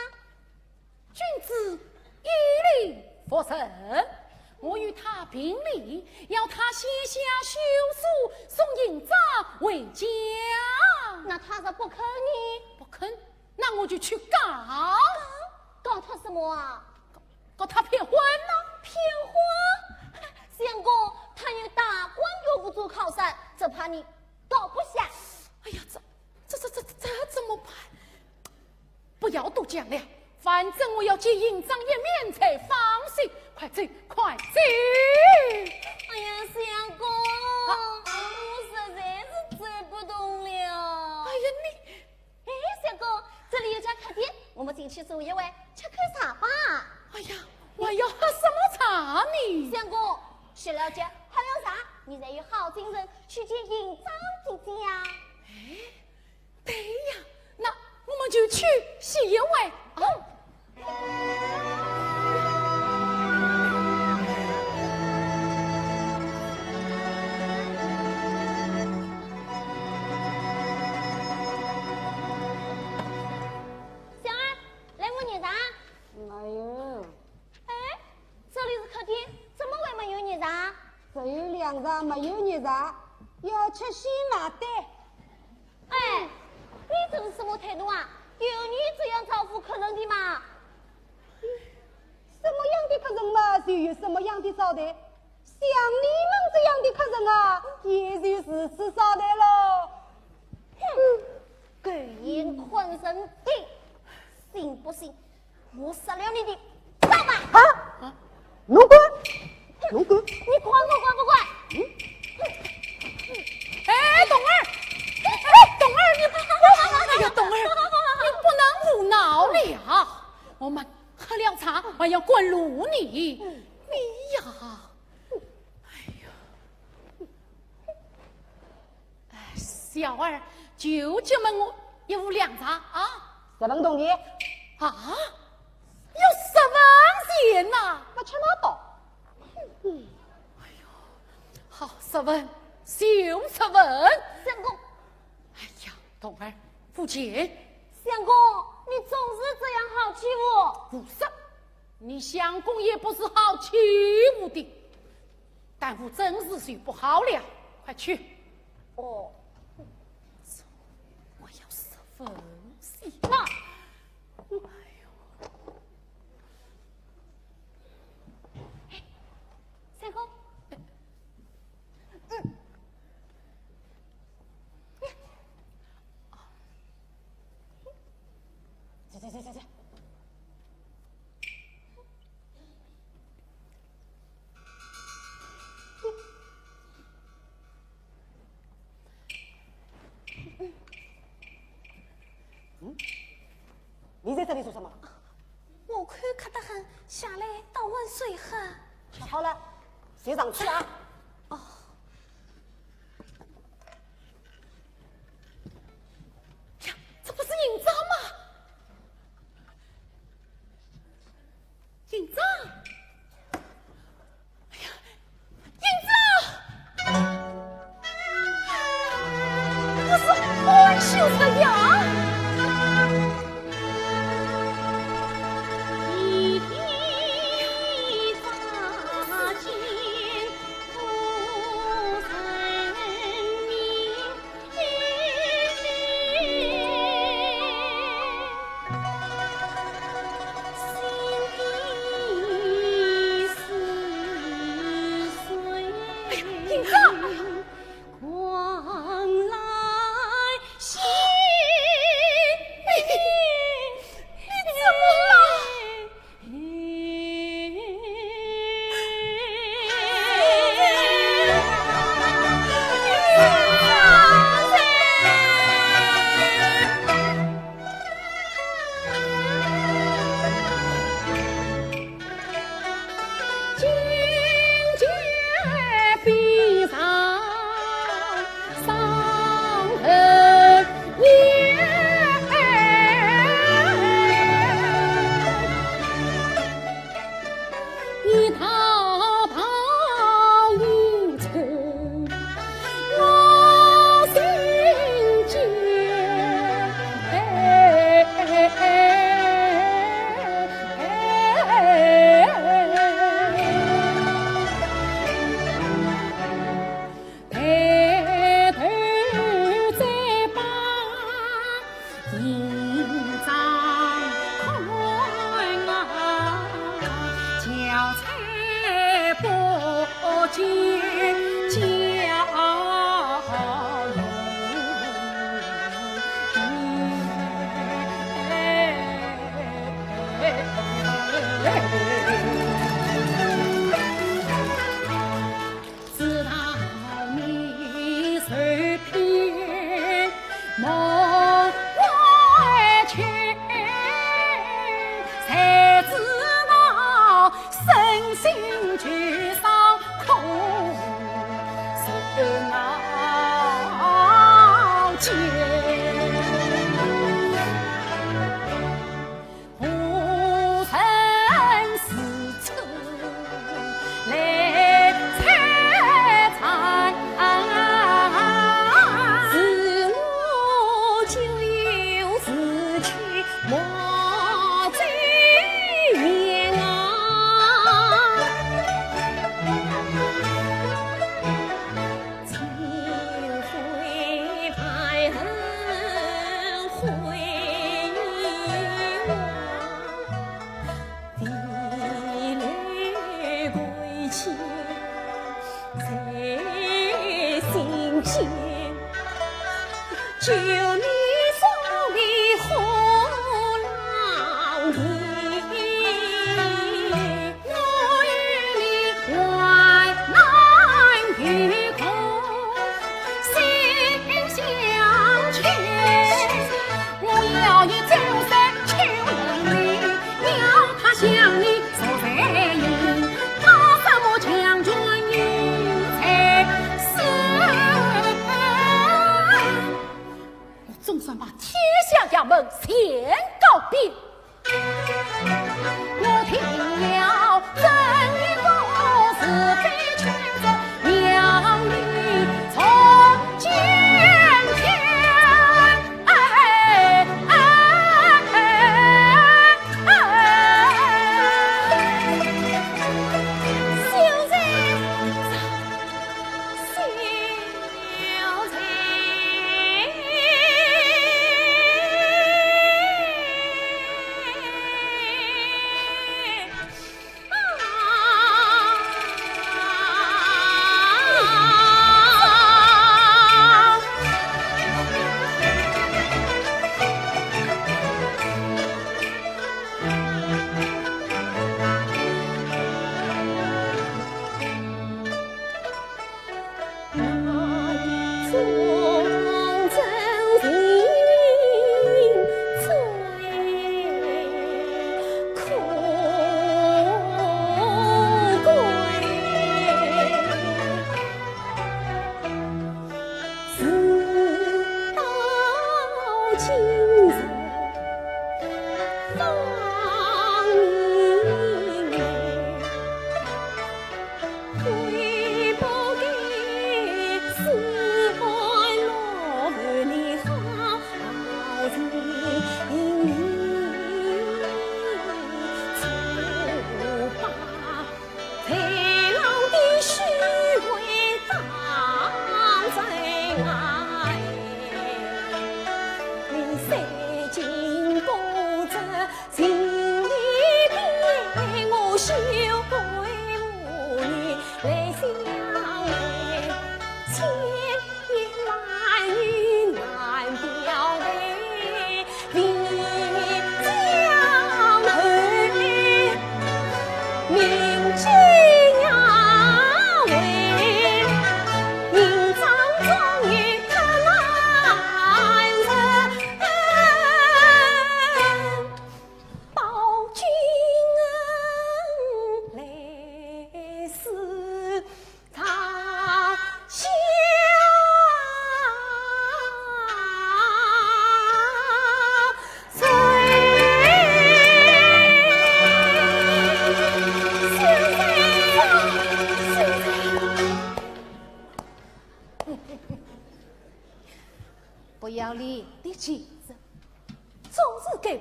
君子以礼服人，我与他评理，要他写下休书，送营长回家。那他若不肯呢？不肯，那我就去告。告他什么啊？告，告他骗婚呢。骗婚？相公，他有大官又不做靠山，只怕你告不下。哎呀，这，这，这，这，这怎么办？ 不要多讲了，反正我要见营长一面才放心。快走，快走！哎呀，相公，啊。我实在是走不动了。哎呀，你……哎，相公，这里有家客店，我们进去坐一会，吃口茶吧。哎呀，我要喝什么茶呢？相公，吃了酒，喝了茶，你才有好精神去见营长姐姐呀。哎， 对呀，那我们就去歇一会啊。小二，来碗热茶。哎呦， 哎，这里是客店，怎么会没有热茶？只有凉茶，没有热茶，要吃鲜麻丹。哎，你这是什么态度啊？有你这样招呼客人的吗？什么样的客人嘛，就有什么样的招待。像你们这样的客人啊，也就如此招待喽。哼，狗眼看人低，信不信 我杀了你的爸爸！啊？侬敢？侬敢？你管我敢不敢？哎，冬儿！哎，冬儿，你不……哎呀，冬儿，你不能胡闹了呀！我们喝了茶，还要管路呢。你呀！哎呀！ 哎，小二，就这么我一壶凉茶啊？十文铜钿。啊？要十文钱呐？不吃那倒。哎呦，好，十文，就十文。相公。哎呀，冬儿，付钱。相公，你总是这样好欺负。不是，你相公也不是好欺负的。 耽误正事就不好了，快去。哦。我要十文钱。那……哎呦，去去去去。嗯，你在这里做什么？我口渴得很，下来倒碗水喝。吃好了，先上去啊。哦。呀，这不是营长吗？营长！哎呀，营长！我是安秀才呀！哎呀，营长！你，你怎么了？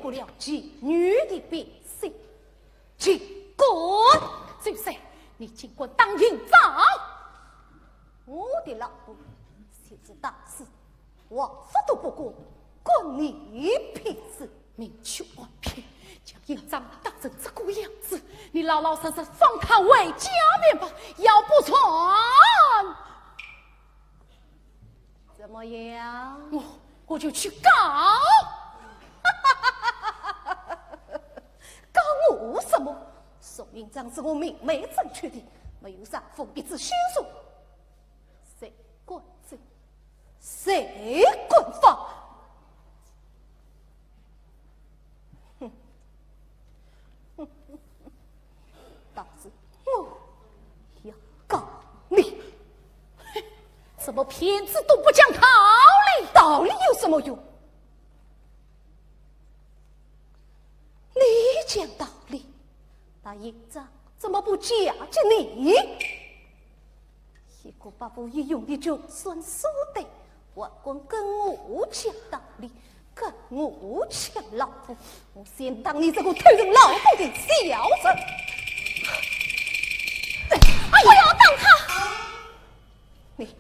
过了妓女的品行，竟敢！就是你竟敢打营长！我的老婆就是打死，王法都不管，关你屁事！明知暗骗，将营长打成这个样子，你老老实实放他回家便吧，要不然…… 怎么样？我，我就去告。告我什么？宋营长是我明媒正娶的，没有丈夫一枝香树，谁敢走？谁敢放？ 哼，哼，哼，哼，倒是我要告你。哼，什么骗子都不讲道理。道理有什么用？你讲道理，那营长怎么不嫁给你？一个百无一用的穷酸书呆，还敢跟我讲道理， 跟我抢老婆，我先打你这个偷人老婆的小人！哎呀，打他！你，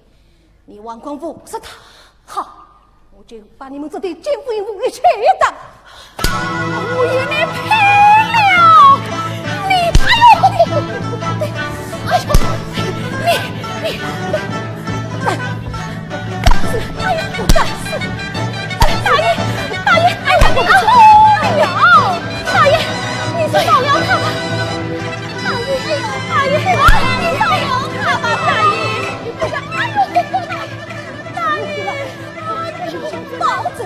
你还敢无视他？好，我就把你们这对奸夫淫妇一起打！我与你拼了！你，哎呦，哎呦，你，你，你， 打死！哎呀，打死！大爷，大爷，哎呀，哎呦，大爷，你去放了他吧。大爷，哎呦，大爷，哎呦，你放了他吧，大爷。哎呀，哎呦，大爷，哎呦，包子的。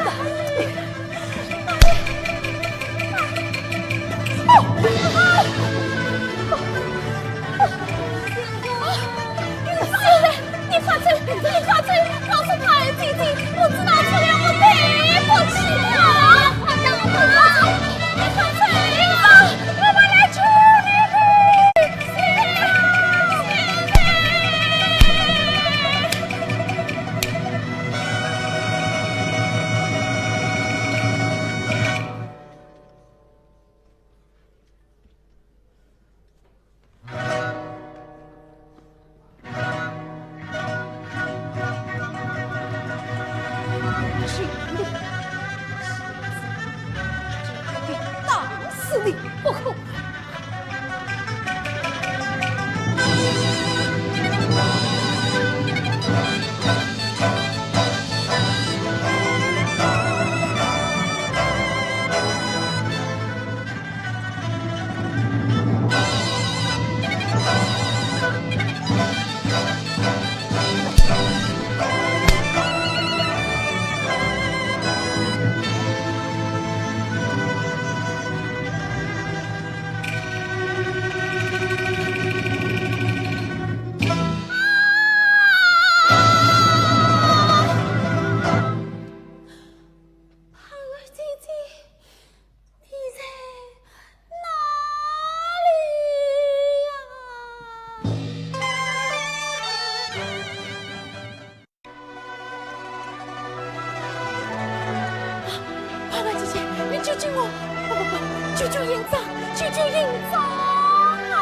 你放手，你放手，告诉他儿姐姐，我知道错了，我对不起他。快让我放手，你放手，我们来救你。 打死你不可！你在哪里呀？宝宝姐姐，你救救我！不不不，救救营长，救救营长啊！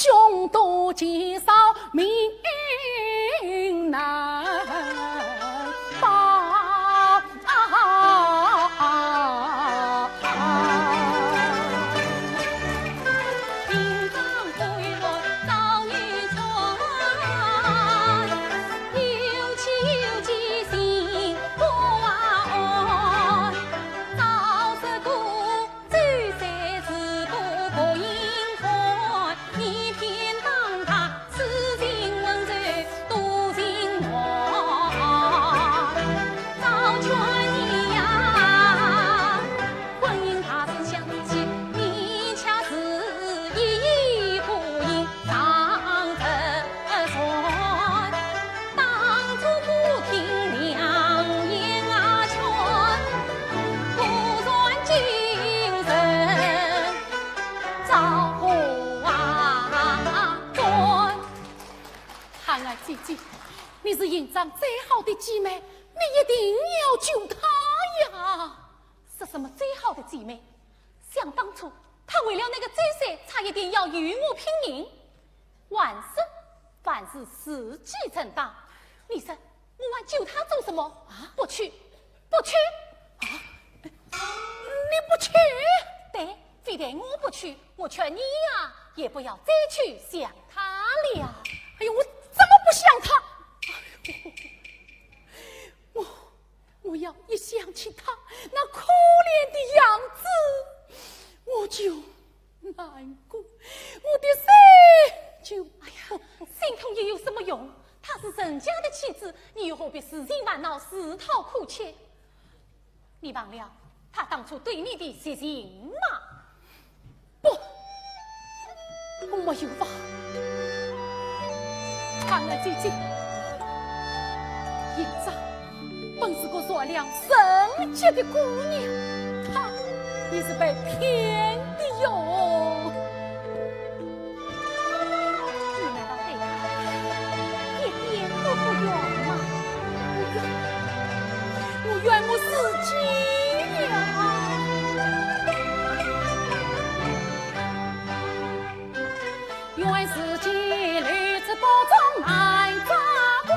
凶多吉少命难报。盼儿姐姐，你是营长最好的姐妹，你一定要救她呀！说什么最好的姐妹？想当初，她为了那个周三，差一点要与我拼命。 还说，凡事顺其自然。你说，我还救她做什么？啊？不去，不去。啊？你不去？对，非但我不去，我劝你呀，也不要再去想她了。哎呦，我怎么不想她？我，我要一想起她那可怜的样子，我就 难过，我的心就……哎呀，心痛又有什么用？她是人家的妻子，你又何必自寻烦恼，自讨苦吃？你忘了她当初对你的绝情吗？不，我没有忘。盼儿姐姐，营长 本是个善良、纯洁的姑娘，她也是被骗的哟。你难道对她一点都不怨吗？我怨，我怨我自己呀！怨自己来自不忠难做官，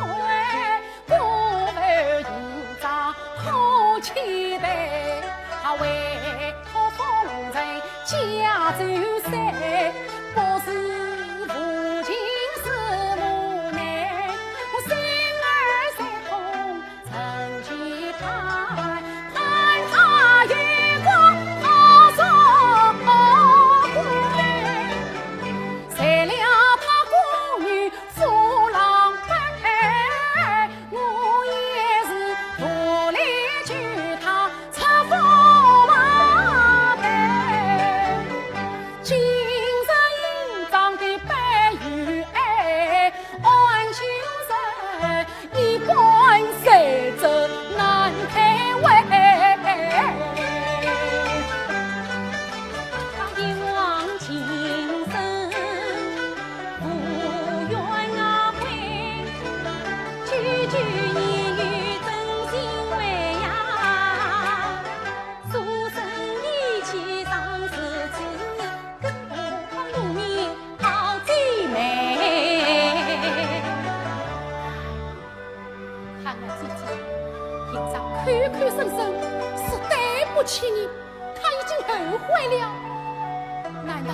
盼儿姐姐，营长口口声声是对不起你，她已经后悔了。难道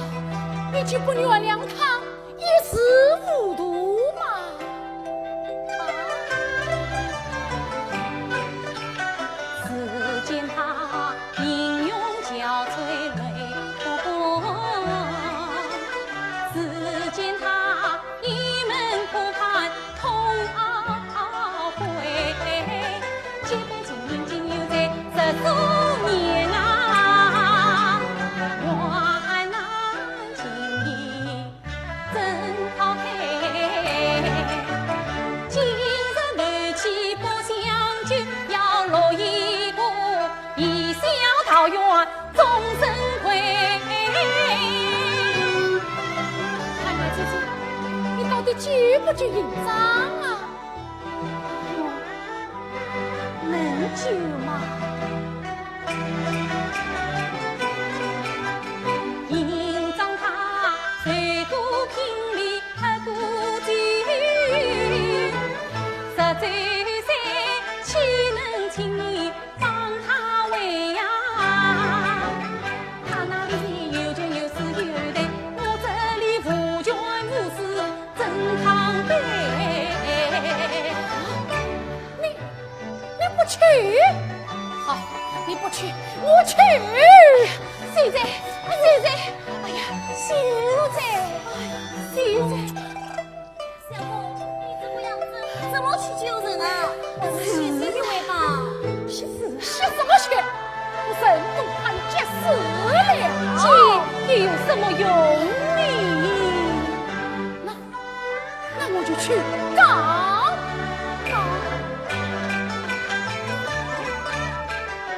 你就不原谅她一时糊涂吗？啊？盼儿姐姐，你到底救不救营长啊？我能救吗？你，你不去？好，你不去，我去。秀才，秀才，哎呀，秀才，哎呀，秀才。 相公，你这个样子怎么去救人啊？我们洗洗就好吧。洗死？洗什么洗？我人都快急死了。急也有什么用呢？那，那我就去告。告。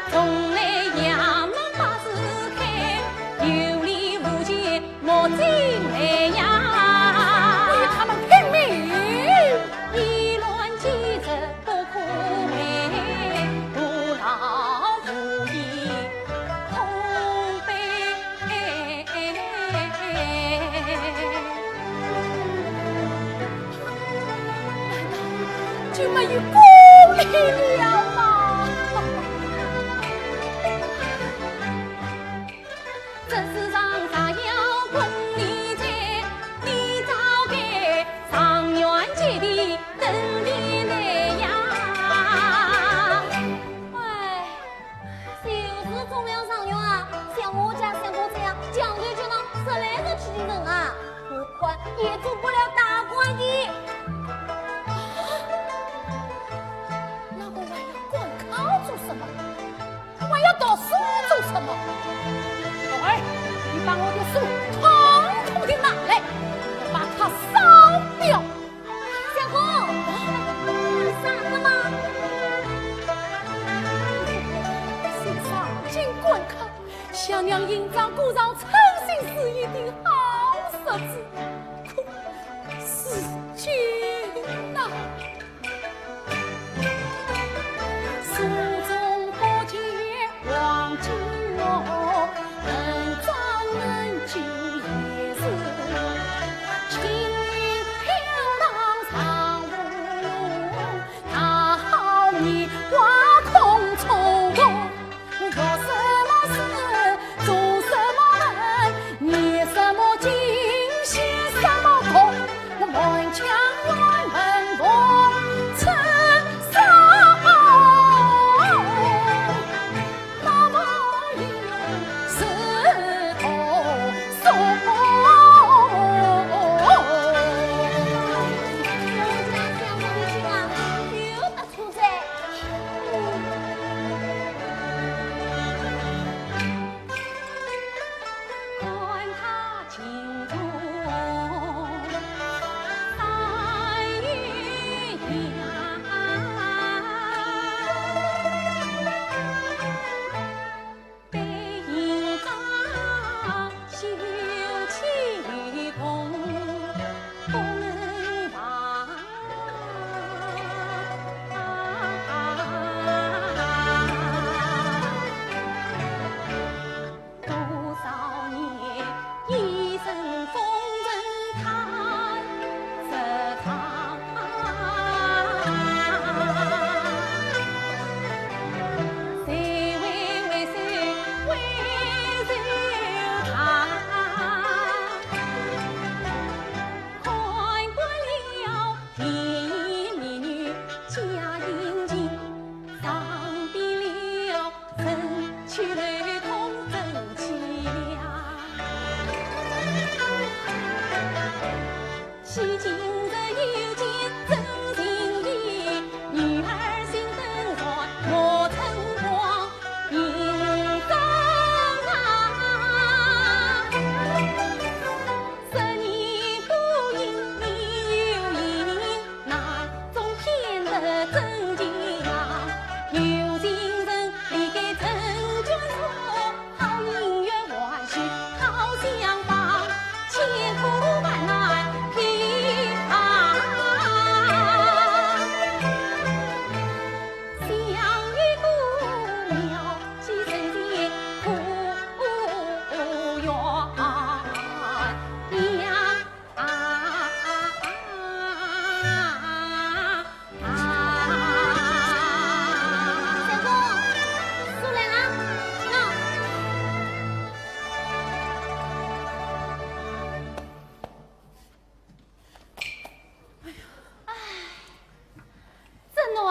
从来衙门把字开，有理无据 莫进来呀！与他们拼命！一乱几则不可为，徒劳无益，空悲。难道就没有功理了吗？ 这世上啥样功理哉，你早该状元及第登第来呀。哎，就是中了状元啊，像我家相公这样犟头犟脑，实在是气人啊，何况也做不了大官的。啊，那我还要官考做什么？ 还要读书做什么？小孩，你把我的书统统地拿来，我把它烧掉。相公，你傻的吗？先上京赶考，想让印章挂上称心如意的好日子，可如今呐，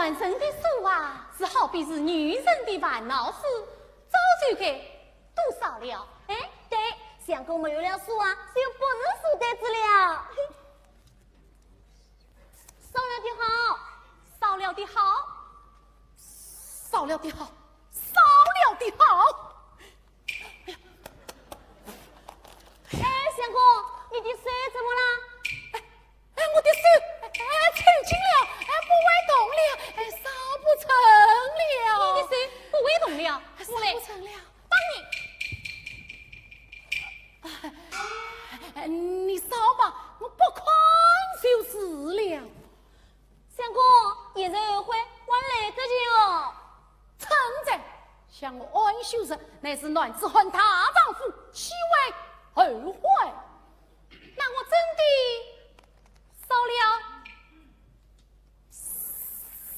男人的书啊，是好比是女人的烦恼事，早就该读少了。哎，对，相公没有了书啊，就不是书呆子了。少了的好，少了的好，少了的好，少了的好。哎，相公，你的手怎么了？哎，哎，我的手，哎，抽筋了，哎，不会动了，哎，扫不成了。你的手不会动了，哎，我来扫不成了。帮你。哎，你扫吧，我不看就是了。相公，一时后悔，还来得及哦。趁早，想我安秀日，乃是男子汉大丈夫，岂会后悔？那我真的 少了，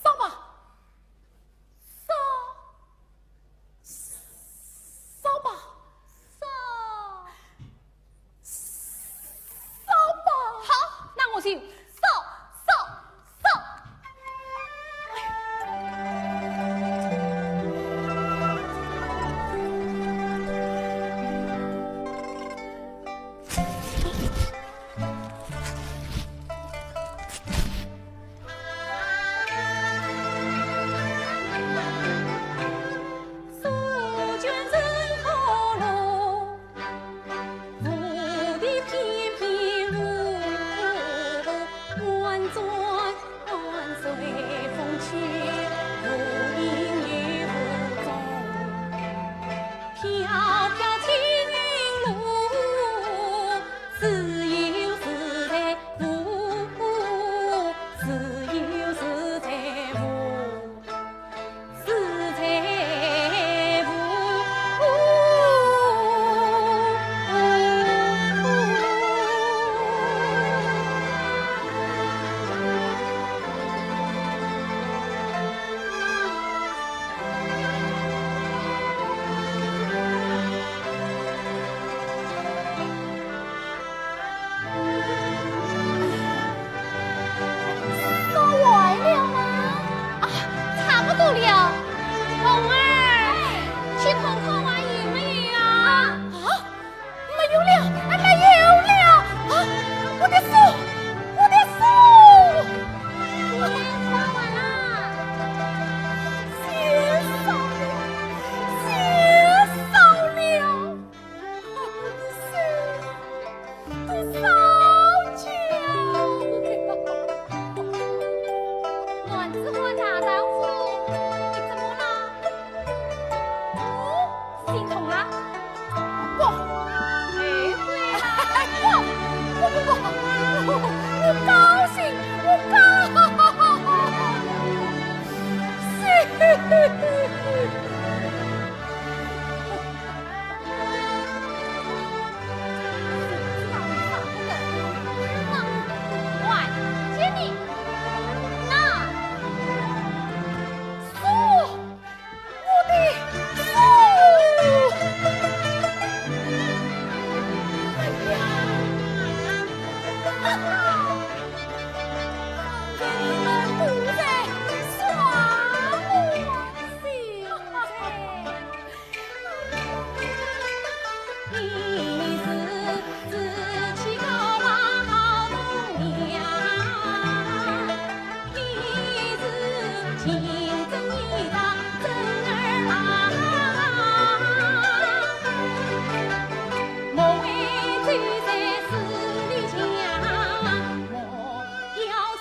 少吧，少，少吧，少，少吧。好，那我就少，少，少。烧坏了吗？啊，差不多了。红儿，去看看还有没有啊？啊，没有了，哎，没有了！啊，我的书，我的书！你烧完了？ 先烧了，先烧了，我的手都烧焦了。男子汉大丈夫，你怎么了？哦，心痛了？不，后悔了？不，不，不，不，我高兴，我高兴。 我的手！哎呀！哈哈！你们都在耍我，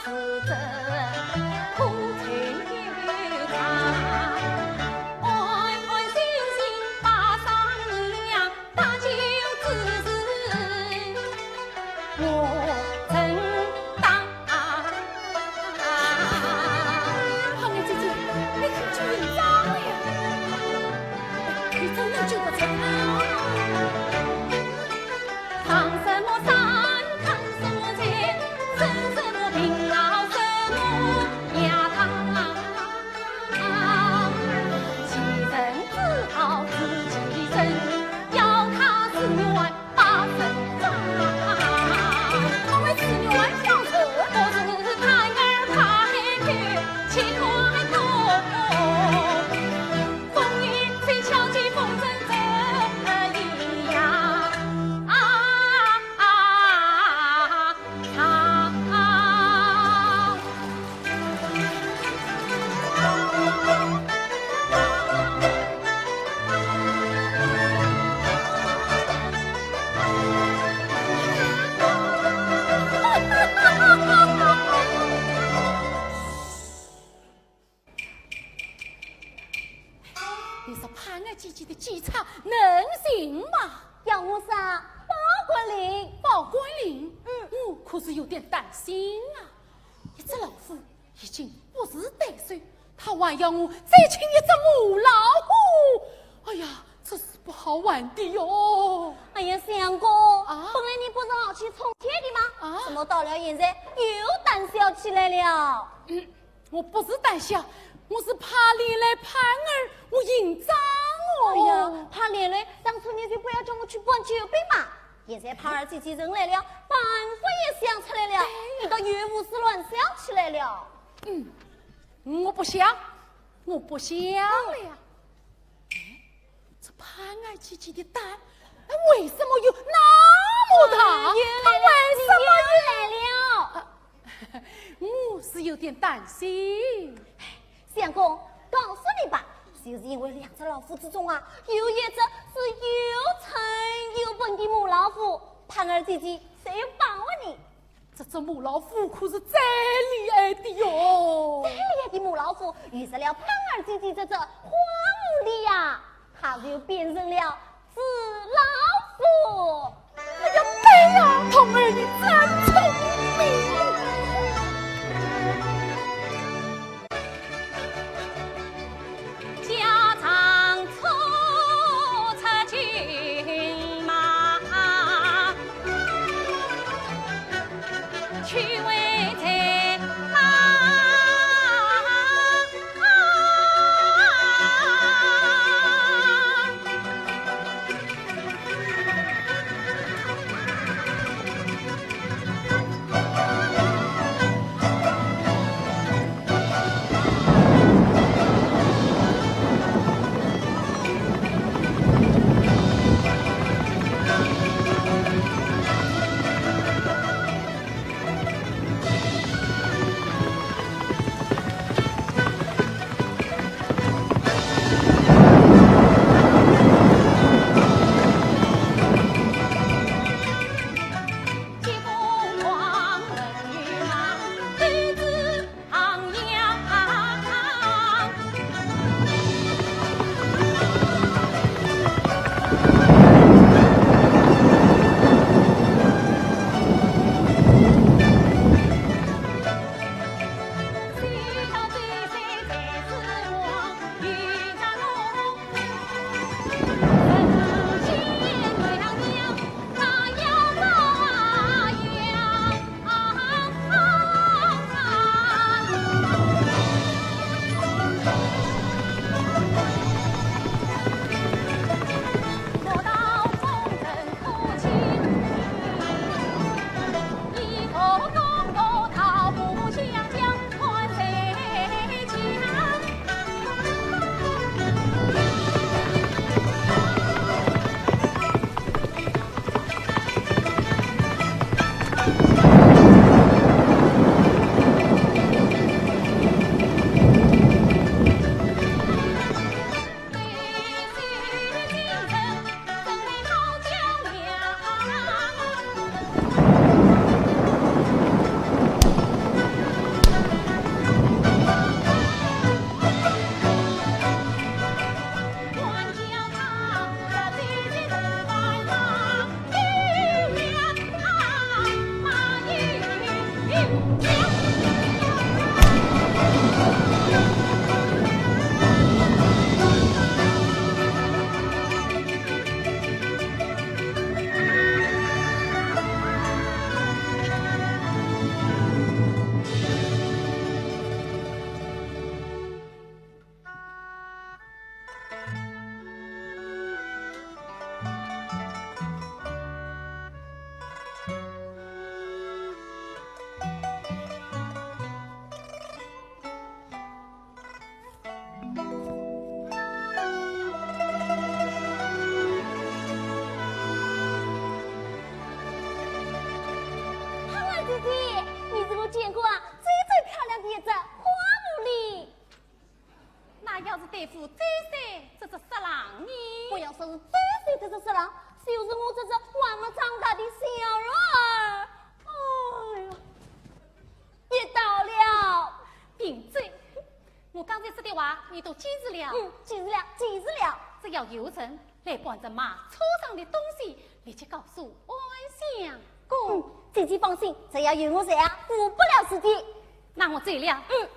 秀才！ 好妹姐姐，你可救人了呀！你真能救个人啊！你的计策能行吗？要我说，报官令。报官令？嗯。我可是有点担心啊。一只老虎已经不是对手，他还要我再请一只母老虎。哎呀，这是不好玩的哟。哎呀，相公，啊？本来你不是豪气冲天的吗？啊？怎么到了现在又胆小起来了？嗯，我不是胆小，我是怕连累潘二，我紧张哦。哎呀，怕连累，当初你就不要叫我去搬救兵嘛。现在潘二姐姐人来了，办法也想出来了，你倒又胡思乱想起来了。嗯，我不想，我不想了呀。哎，这潘二姐姐的胆，哎，为什么有那么大？哎，她为什么又来了？啊，我是有点担心。相公，告诉你吧，就是因为两只老虎之中啊，有一只是又蠢又笨的母老虎，潘二姐姐才要保护你。这只母老虎可是最厉害的哟。最厉害的母老虎遇着了潘二姐姐这只花狐狸呀，它就变成了纸老虎。哎呀，对呀，童儿你真聪明。 家常出出金马，趣味在马。潘二姐姐，你是我见过啊最最漂亮的一只花狐狸。那要是对付周三这只色狼呢？不要说是周三这只色狼，就是我这只还没长大的小儿，哎呦，也到了。闭嘴！我刚才说的话你都记住了？嗯，记住了，记住了。只要有人来搬这马车上的东西，立即告诉安相公。嗯，姐姐放心，只要有我在啊，呒不了事体。那我走了。嗯。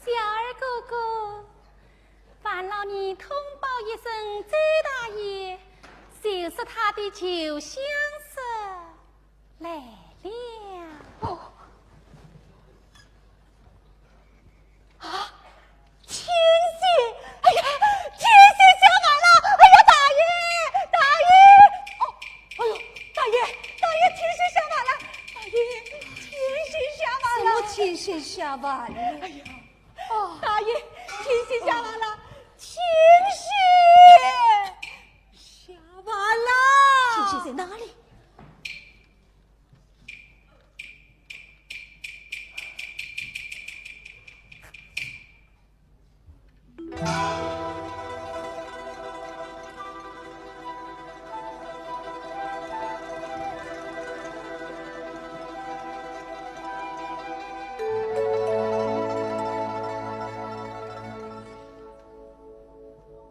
小二哥哥，烦劳你通报一声周大爷，就说他的旧相识来了。哦。啊，天喜！哎呀，天喜下凡了！哎呀，大爷，大爷！哦，哎呦，大爷，大爷，天喜下凡了！大爷，天喜下凡了！什么天喜下凡了？哎呀，哦，大爷，天喜下凡了！天喜下凡了！天喜在哪里？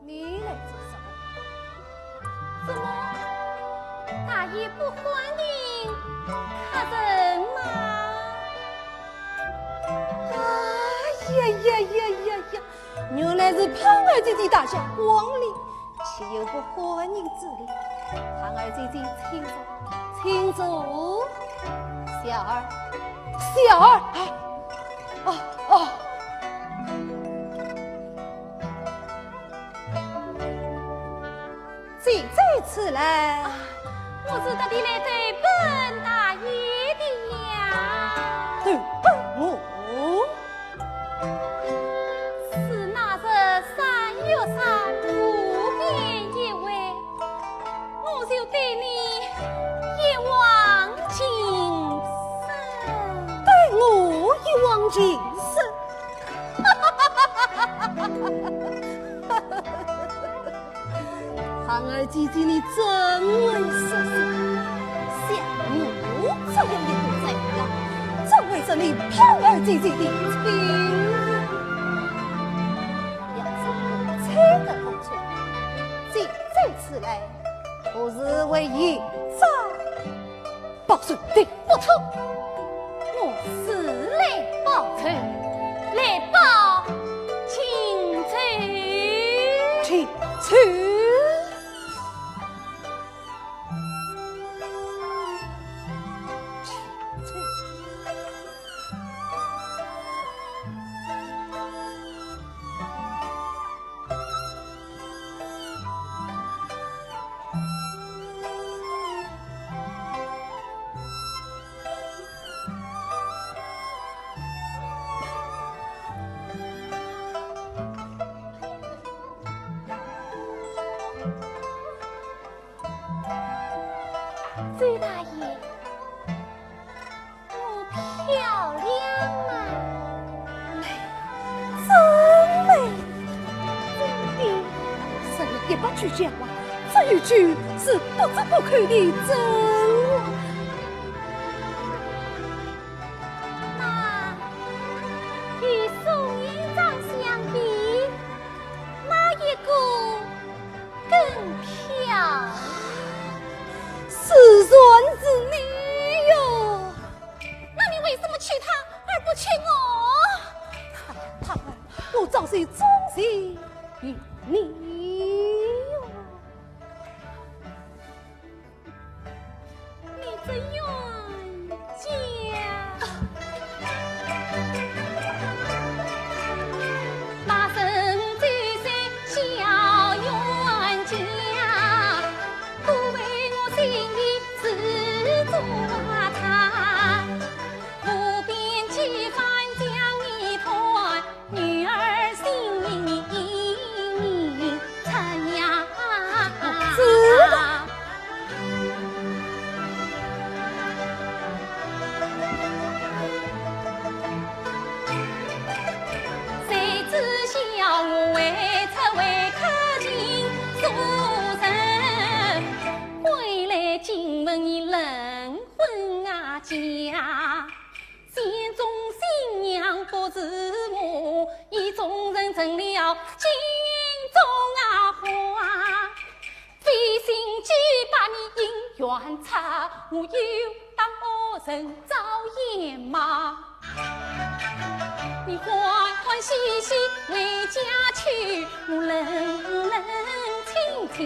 你来做什么？怎么，大爷不欢迎客人吗？哎呀呀呀呀呀！原来是盼儿姐姐大驾光临，岂有不欢迎之理？盼儿姐姐，请坐，请坐。小二，小二，哎，哦，哦。 姐姐此来。啊，我是特地来投奔大爷的呀。投奔我？是那日三月三路边一回，我就对你一往情深。对我一往情深？ 盼儿姐姐，你真会说笑。像我这样一个宅男，怎会是你盼儿姐姐的亲人？要是猜得不错，姐姐此来，不是为一张 报仇的。不错，我是来报仇，来报情仇。情仇。情仇。 周大爷，我漂亮吗？美，真美。真的。说了一百句假话，只有一句是不折不扣的真话。那与宋引章相比，哪一个 更漂亮。自然是你哟。那你为什么娶她而不娶我？她，她，我早就钟情于你哟。 你这冤家！家，心中新娘不是我，意中人成了镜中啊花。费心机把你姻缘拆，我又当恶人遭殃吗？你欢欢喜喜回家去，我冷冷清清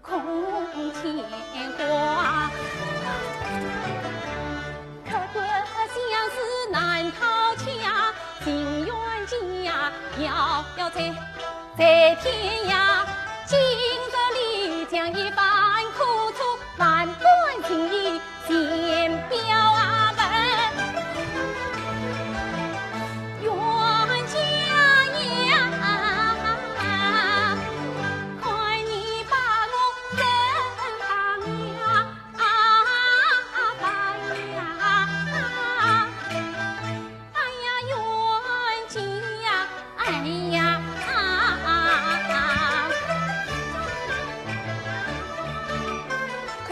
空牵挂。客官相思难讨家，情愿寄呀，遥遥在，在天涯。今日里将一番苦楚，万般情意 先表啊问，冤家呀，看你把我怎样啊，把呀。 哎呀，冤家呀，哎呀，啊，口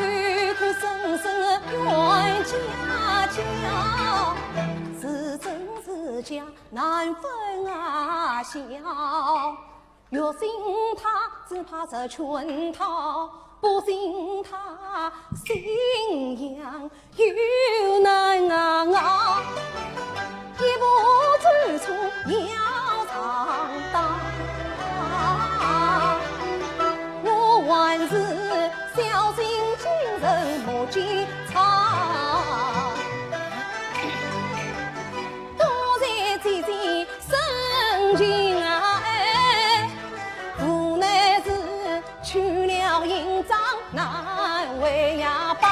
口声声冤家家，是真是假难分啊晓。 越信他，只怕是圈套；不信他，信仰又难熬。一步走错要上当，我还是小心谨慎莫见 错。多谢姐姐深情啊，哎，无奈是去了银章难回呀报。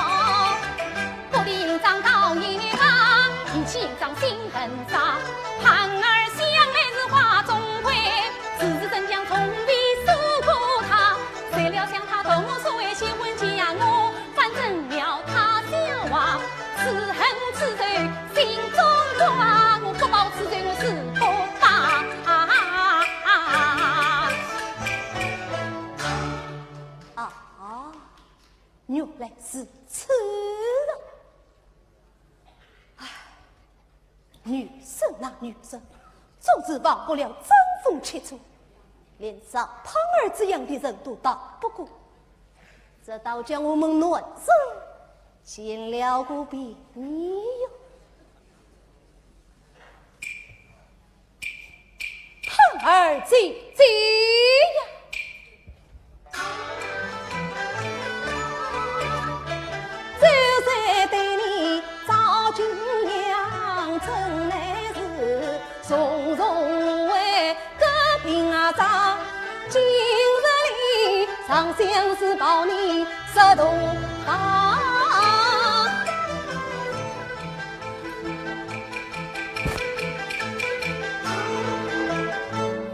不理银章到夜忙，提起银章心很伤。盼儿想来是花中鬼，此事怎讲从未说过他。谁料想他同我所谓新婚家，我 反正了他笑话，此恨此仇心中挂，我不报此仇我誓不报。啊，原来如此啊！唉， 女人呐，女人，总是忘不了争风吃醋，连赵盼儿这样的人都打不过，这倒叫我们男人见了个便宜哟。盼儿姐姐呀！ 这才对你照景仰，真乃是重重为个平啊！今日里长相思报你十度报。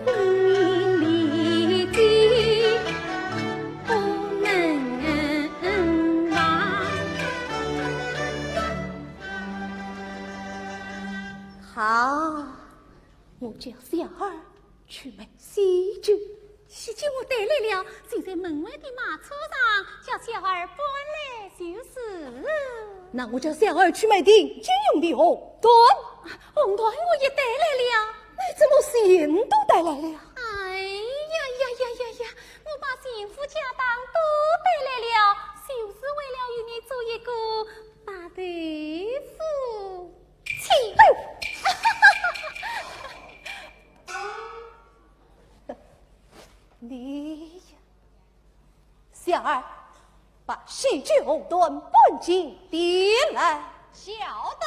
心里记不能忘。好，我叫小二去买喜酒。喜酒我带来了，就在门外的马车上，叫小二搬来就是。那我叫小二去买定金用的红缎。红缎我也带来了。 你怎么钱都带来了？哎呀呀呀呀呀！我把全副家当都带来了，就是为了与你做一个白头夫妻。哎呦！你呀， 小二，把喜酒红缎搬进店来。晓得。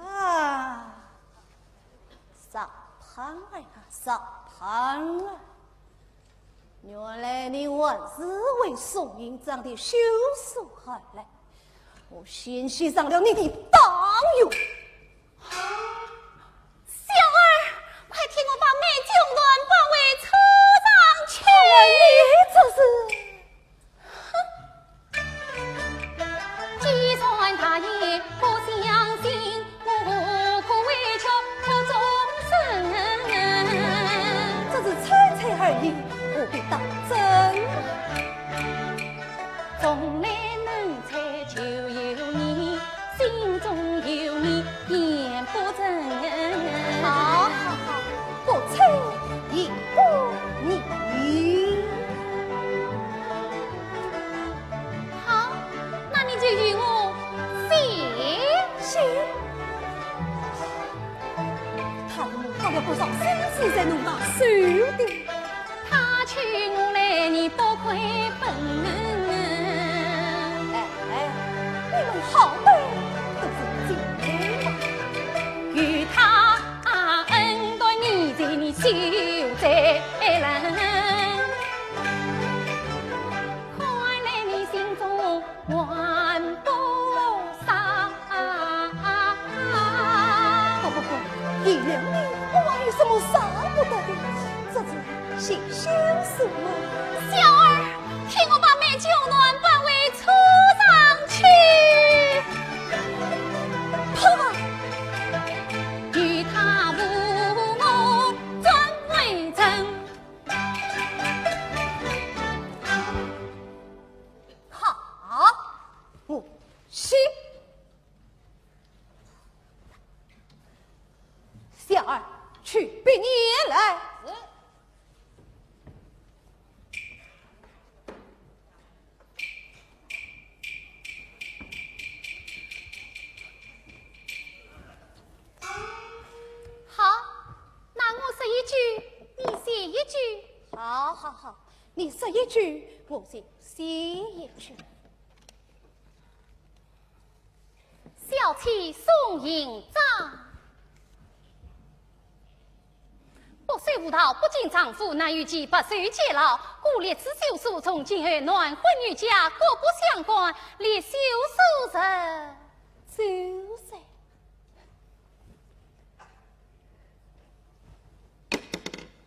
啊，小胖儿啊，小胖儿，原来你还是为宋银章的休书而来，我险些上了你的当。小二，快替我把美酒暖暖，为我斟上去。哎呀，你这是…… 这是猜猜而已，何必当真？从来能猜就有你，心中有你便不曾。好好好，不猜也不明。好，那你就与我写信。他们花了不少心思在弄那手的。他求我来，你不亏本。哎哎，你们好歹都是进来吧。与他恩断义绝，你休再论。看来你心中还不。 不不不，一两年我还有什么舍不得的？这是写信书吗？小二，替我把美酒暖暖，为我斟上去。好啊。与他无我转为真。好，我写。 小二，去备撵来。好，那我说一句，你写一句。好好好，你说一句，我就写一句。 小妻宋银章，不守妇道，不敬丈夫，难与其白首偕老。故立此休书，从今后男婚女家各不相干，立休书人就是。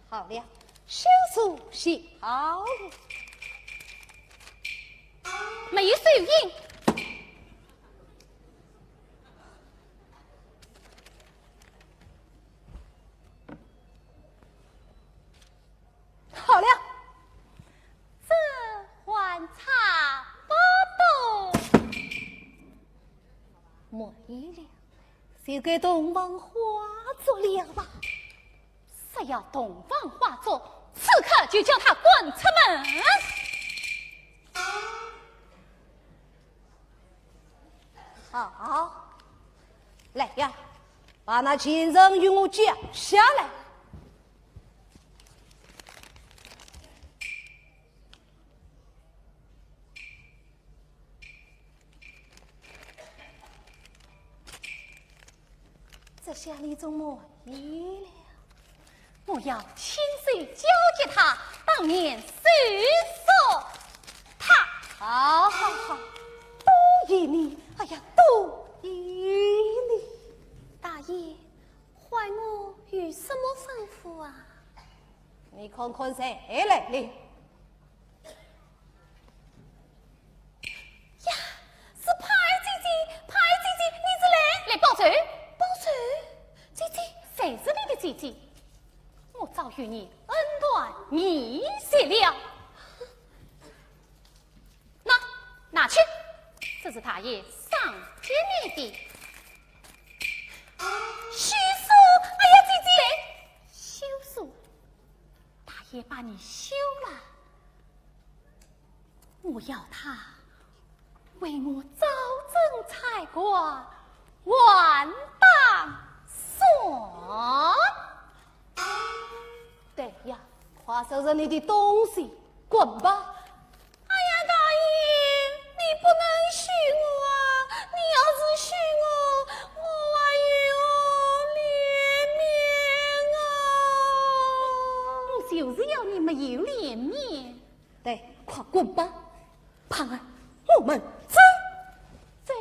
好了，休书写好了。没有手印。好了，这还差不多。没有了，就该洞房花烛了吧？ 若要洞房花烛，此刻就叫他滚出门。好，来呀，把那贱人与我叫下来。 这下你总满意了。我要亲手交给他，当面收拾他。好好好，多依你，哎呀，多依你。大爷，唤我有什么吩咐啊？你看看谁来了？ 呀，是帕儿姐姐，帕儿姐姐，你是来？来报仇？报仇？姐姐，谁是你的姐姐？我早与你恩断义绝了。那，拿去，这是大爷赏给你的。休书，哎呀，姐姐，休书，大爷把你休了。 我要他为我早征拆挂，还当算。对呀，快收拾你的东西，滚吧。哎呀，大爷，你不能休我啊！你要是休我，我还有没有脸面。对，快滚吧，胖儿，我们走。走。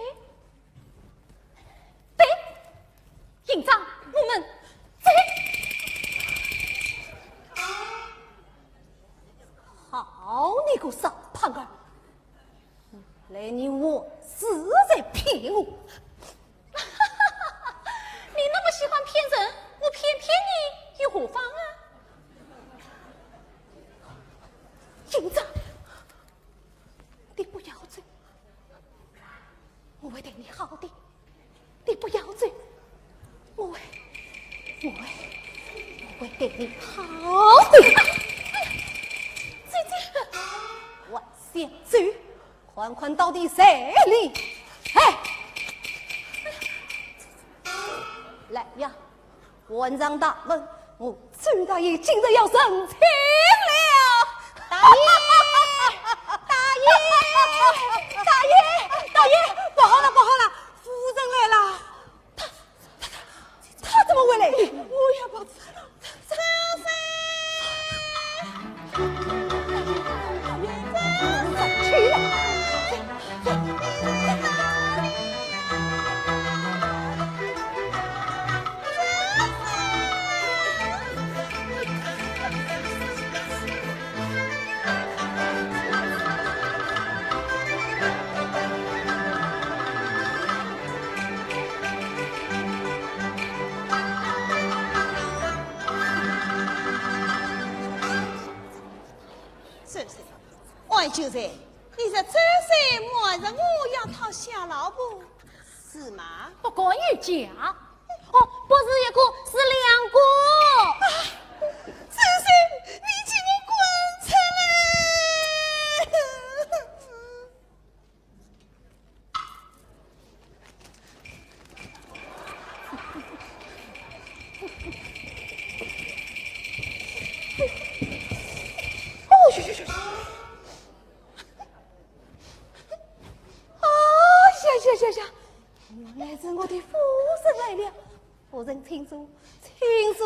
对，营长，我们走。好你个傻胖儿，来年我是在骗我。你那么喜欢骗人，我骗骗你又何妨啊？营长，你不要走，我会对你好的。你不要走，我会，我会，我会对你好的。姐姐，我先走，看看到底谁哩？哎，来呀，关上大门，我周大爷今日要成亲了。大爷，大爷，大爷，大爷，不好了，不好了，夫人来了。 他怎么会来？我也不知道。周生，哎，周生，你说周生瞒着我要讨小老婆，是吗？不敢有假。哦，不是一个，是两个。啊，周生，你给我滚出来！ 哦，去去去去！哦，呀呀呀呀！原来是我的夫人来了，夫人请坐，请坐。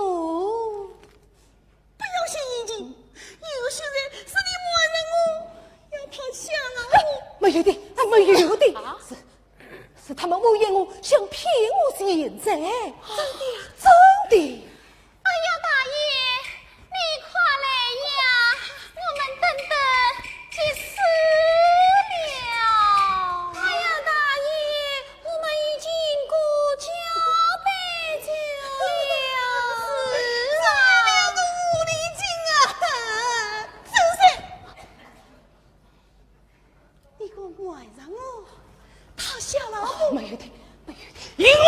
不要信一情，有些人是你瞒着我，要讨小老婆。没有的，啊，没有的。啊？是，是他们诬陷我，想骗我现在。真的呀？真的。哎呀，大爷，你快来呀，我们等得急死了。哎呀，大爷， 我们已经过桥北桥了。是啊。这两个狐狸精啊！周生，你给我瞒着我，讨小老婆。没有的，没有的。给我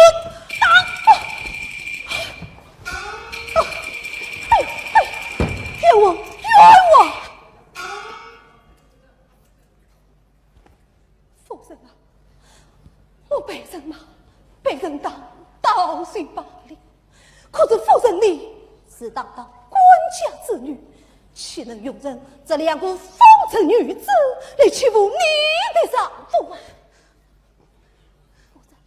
打！哦，哦，哎，哎，冤枉，冤枉！ 夫人啊，我被人骂，被人打，倒是罢了。可是夫人你是堂堂官家之女，岂能容忍这两个风尘女子来欺负你的丈夫啊？夫人，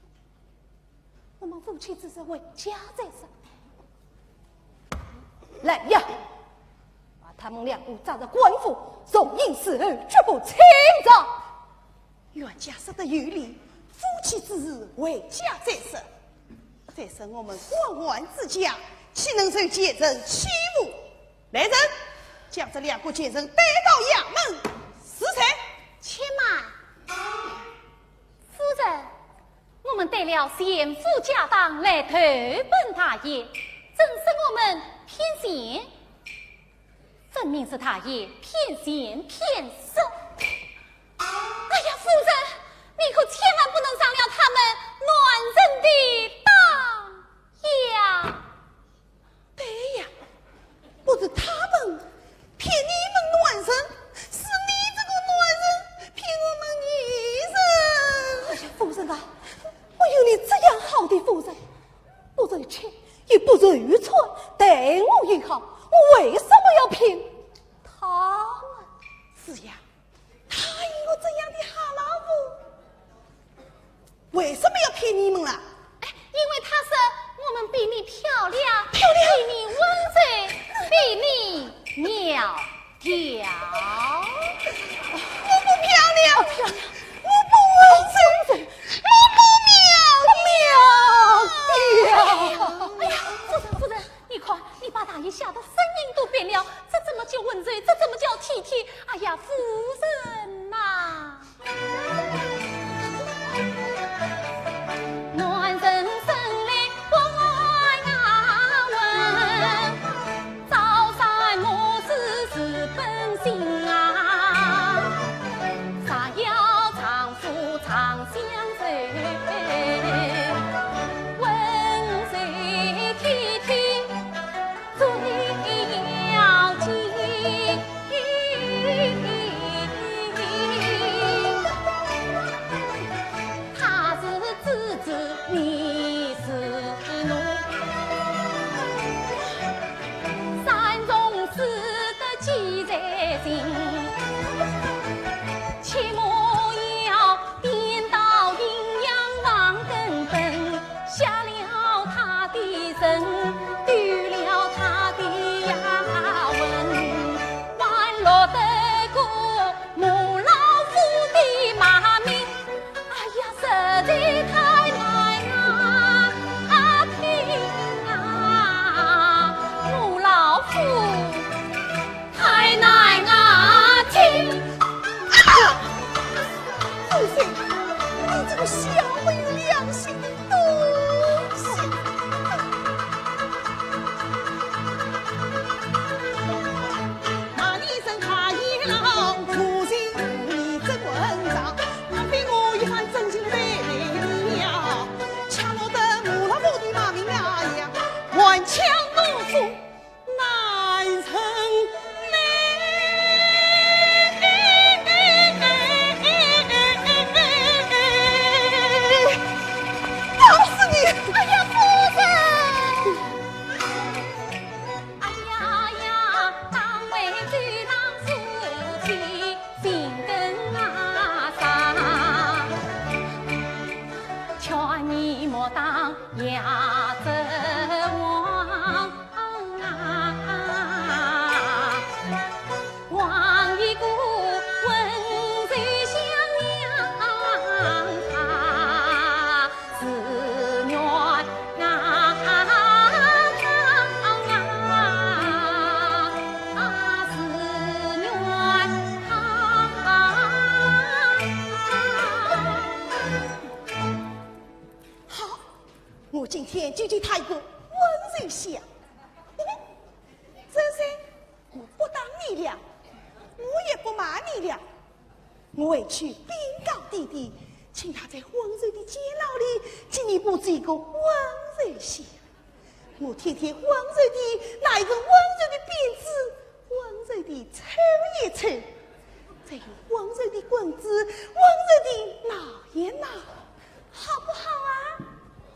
我们夫妻之事，回家再说。来呀，把他们两个抓入官府，从今事后绝不清场。冤家说得有理，夫妻之事，回家再说。再说我们官宦之家，岂能受贱人欺负？来人，将这两个贱人带到衙门。是。且慢，夫人， 我们带了全副家当来投奔大爷，怎说我们骗钱？分明是大爷骗钱骗色。哎呀，夫人，你可千万不能上了他们男人的当呀！ 对呀，不是他们骗你们男人，是你这个男人骗我们女人。哎呀，夫人啊，我有你这样好的夫人，不愁吃也不愁穿，待我也好，我为什么要骗他们？是呀， 答应我这样的好老婆，为什么要骗你们了？哎，因为她说我们比你漂亮，漂亮？比你温柔，比你苗丢了他的呀魂，还落得个母老虎的骂名。哎呀，实在太难啊，啊，听啊，母老虎。 太难啊，听。哎呀，夫人，你这个小没有良心的东西！那你身怕野狼，无情无义这棍杖，莫非我一番真心待你呀？恰落得母老虎的骂名啊呀，还请我夫 难成呢。打死你！哎呀，夫人！哎呀呀，当为这当事情心梗啊伤，劝你莫当夜之王。 望一个温柔乡娘啊，自愿啊，自愿啊。好，我今天就给他一个温柔乡。 这是我不打你了，我也不骂你了。我回去禀告爹爹，请他在温柔的监牢里给你布置一个温柔乡。我天天温柔地拿一根温柔的鞭子，温柔地抽一抽，再用温柔的棍子，温柔地挠一挠，好不好啊？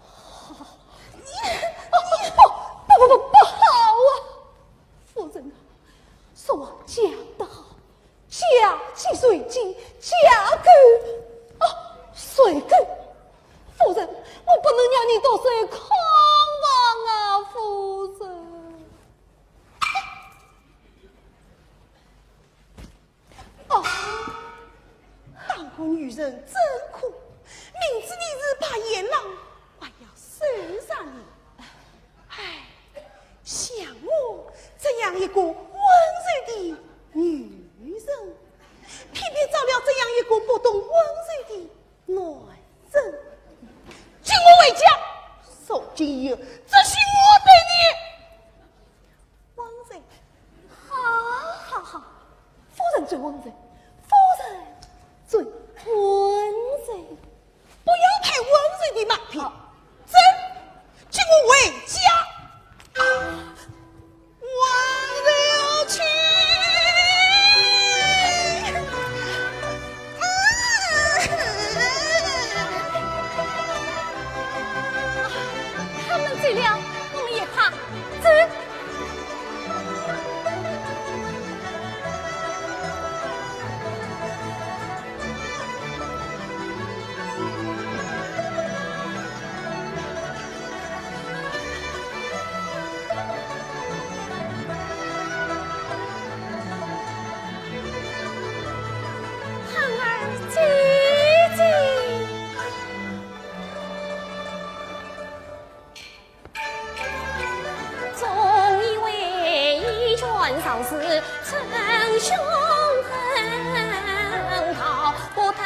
好。你，你，不，不，不，不好啊！ 夫人啊，说话讲得好，嫁鸡随鸡，嫁狗，啊，随狗。夫人，我不能让你独守空房啊，夫人。 哦，当个女人真苦，明知你是白眼狼，还要收藏你。唉，像我这样一个温柔的女人，偏偏找了这样一个不懂温柔的男人。请我回家，从今以后，只许我对你 温柔。好，好，好，夫人最温柔，夫人最温柔。不要太温柔的马屁。好。走，请我回家。温柔去。他们走了，我们也怕。走。 盼儿姐姐。 总以为一卷朝诗称雄横道，不得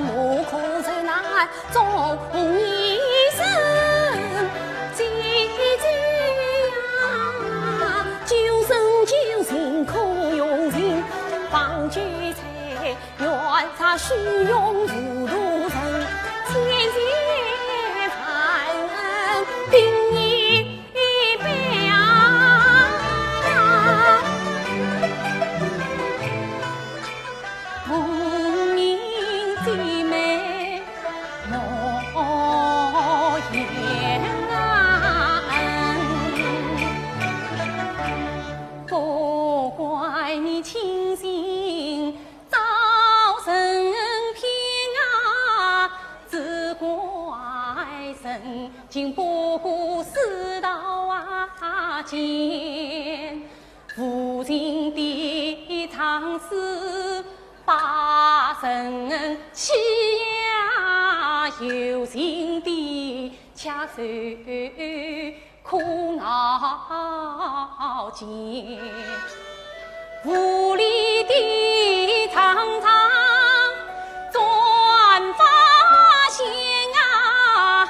目空受难众一生。姐姐呀，救人救情可用情，方救在 愿他虚荣无路人，千千万人定一表。无名姐妹莫言恩，不怪你清心 遭人骗啊，只怪人情不古。无情的长子把人欺呀，有情的家属苦熬间。无理的常常转发现啊，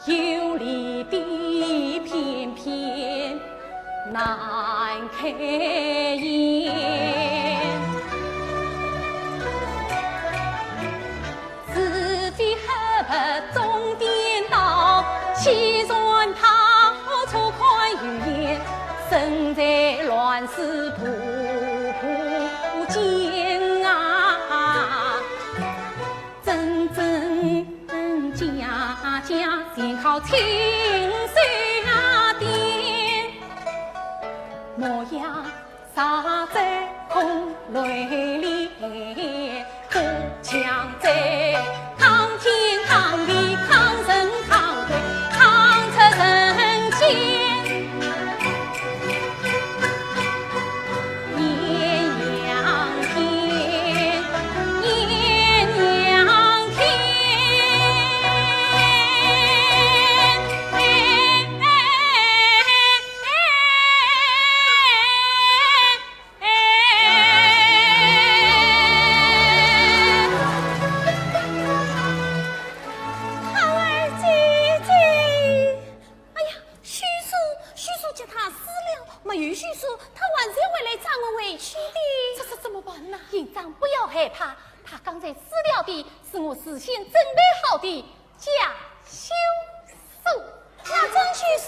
有理的偏偏难开言。是非黑白总颠倒，欺善怕恶错看语言，身在乱世途间啊，真真假假，全靠亲手啊点。模样啥在空泪里，不强在抗天抗地抗神抗鬼抗出人间。艳阳天，艳阳天。哎，好儿姐姐。哎呀，许叔，许叔叫他死了，没有许叔，他还是会来找我回去的。这可怎么办呢？院长不要害怕，他刚才撕掉的是我事先准备好的假休书。那真许叔